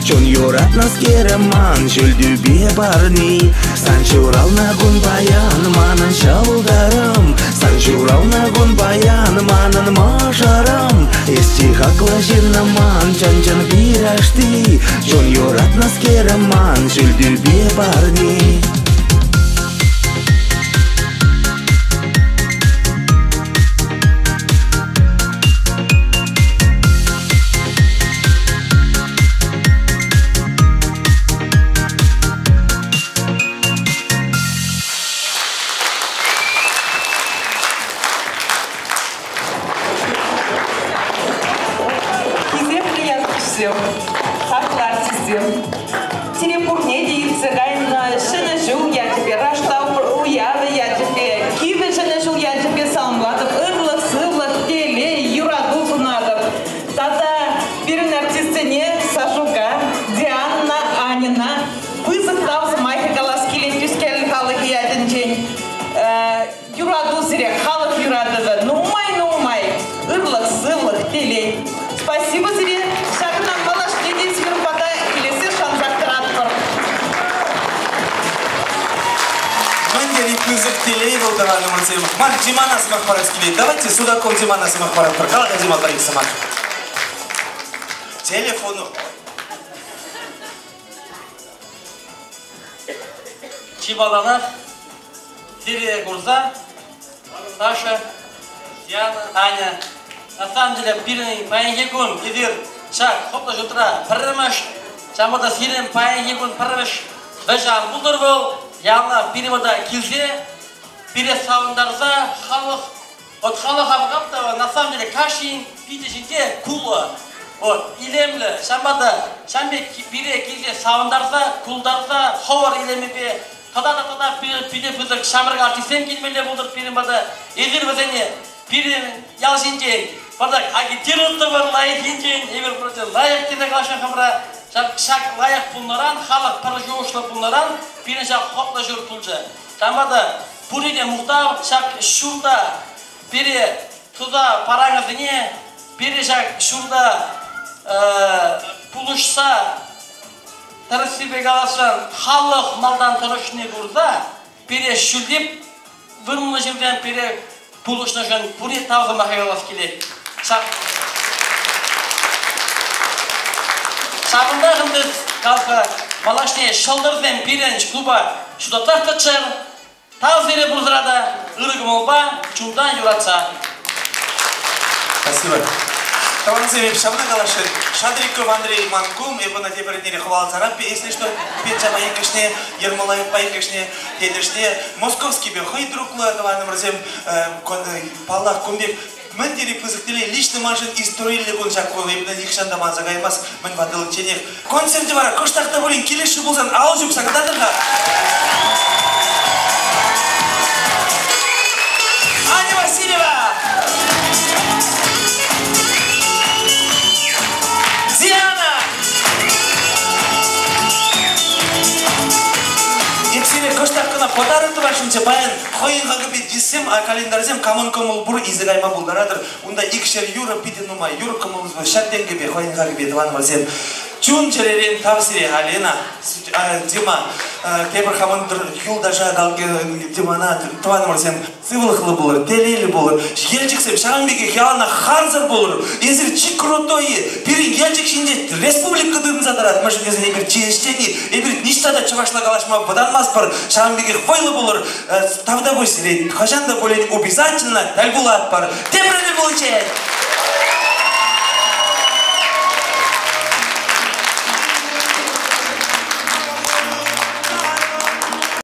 Чун юратнӑскерӗм ман ҫӳл тӳпе парни. Сан ҫуралнӑ кун паян манӑн ҫӑлтӑрӑм, Сан ҫуралнӑ кун паян манӑн мӑшӑрӑм. Эс чи хаклӑ ҫыннӑм ман, чӑн-чӑн пирӗшти, Чун юратнӑскерӗм ман ҫӳл тӳпе парни. Хисеплӗ ентешсем, хаклӑ артистсем, сире пурне те иртсе кайнӑ Ҫӗнӗ ҫул ячӗпе, Раштав уявӗ ячӗпе, кивӗ Ҫӗнӗ ҫул ячӗпе саламлатӑп, ырлӑх-сывлӑх, телей, юрату сунатӑп. Тата пирӗн артистсене Сашука, Диана, Аньӑна пысӑк тав сӑмахӗ калас килет Тӳскел халӑхӗ ятӗнчен. Юрату сире, халӑх юратӑвӗ нумай-нумай, ырлӑх-сывлӑх, телей. Спасибо сире, ҫакӑнтан малашне те сирӗн пата килессе шансах тӑратпӑр. Мӗн тери пысӑк телей вӑл, тӑванӑмӑрсем. Ман Димана сӑмах парас килет. Давайте Судаков Димана сӑмах паратпӑр. Кала-ха, Дима, пӗр-ик сӑмах. Телефону. Чи малтанах сире курса Саша, Диана, Аня, на самом деле пирӗн паянхи кун эсир ҫак хӑтлӑ ҫуртра пӗрремӗш, ҫавӑнпа та сирӗн паянхи кун пӗрремӗш вӗҫ ан пултӑр вӑл, яланах пирӗн пата килсе пире савӑнтарса халӑх Вот халӑха пӑхап та, на самом деле кашнин пичӗ ҫинче кулӑ. Вот, илемлӗ. Ҫавӑнпа та ҫавӑн пек пире килсе савӑнтарса, култарса, хӑвӑр илемӗпе тата та тата питӗ пысӑк ҫамрӑк артистсем килмелле пултӑр пирӗн пата. Эсир вӗсене пирӗн ял ҫинчен пӑртак агитировать лайӑххинчен, эпир вроде лайӑх тесе калаҫҫӗ хамӑра. Ҫак, ҫак лайӑх пулнӑран, халӑх пӗр шухӑшлӑ пулнӑран пирӗн ҫак хӑтлӑ ҫурт пулчӗ. Ҫавӑнпа та пурне те мухтав ҫак ҫурта пире туса паракансене, пире ҫак ҫурта пулӑшса тӗрӗссипе каласан, халӑх малтан тӑрӑшни курса пире ҫӳлти вырӑнлӑ ҫынсем пире пулӑшнӑшӑн пурне тав сӑмахӗ калас килет. Ҫак Ҫавӑнтах ӗнтӗ калка малашне ҫӑлтӑрсем пирӗн клуба ҫутатсах тӑччӑр. Тав сире пурсӑра та ырӑ кӑмӑлпа, чунтан юратса. Спасибо. Тӑвансем, эп ҫавна каласшӑн. Шадриков Андрей ман кум, эп ӑна тепӗр эрнере хӑваласарап, если что, Петя иккӗшне, Ермолаевпа иккӗшне, тетӗшне, Московскипе хӑй друглӑ тӑванӑмӑрсем, паллах, кун пек мӗн тери пысӑк телей, лично маншӑн историллӗ кун ҫак кун, эп нихҫан та манса каймас, мӗн ватӑличченех. Концерчӗ вара кӑштах та пулин килӗшӳ пулсан ал ҫупса кӑтартӑр-ха. Аня Васильева! Диана! Эп сире кӑштах кӑна подарок тӑвасшӑнччӗ паян. Хӑйӗн хакӗпе дисксем, календарьсем камӑн кӑмӑл пур илсе кайма пултаратӑр. Унта икшер юрӑ питӗ нумай. Юрӑ кӑмӑллӑ ҫак тенкӗпе, хӑйӗн хакӗпе тӑванӑмӑрсем. Чун-чӗререн тав сире, Алина, Дима, тепӗр хамӑн юлташа, Димана, тӑванӑмӑрсем, сывлӑхлӑ пулӑр, телейлӗ пулӑр. Елчӗксем ҫавӑн пекех яланах харсӑр пулӑр. Эсир чи крутой. Пирӗн Елчӗк ҫинче республика тытӑнса тӑрать. Мӗншӗн тесен эпир чи ӗҫчени, эпир ниҫта та чӑвашла калаҫма вӑтанмастпӑр. Ҫавӑн пекех вӑйлӑ пулӑр. Тавтапуҫ сире. Хӑҫан та пулин обязательно тӗл пулатпӑр. Тепре тӗл пуличчен!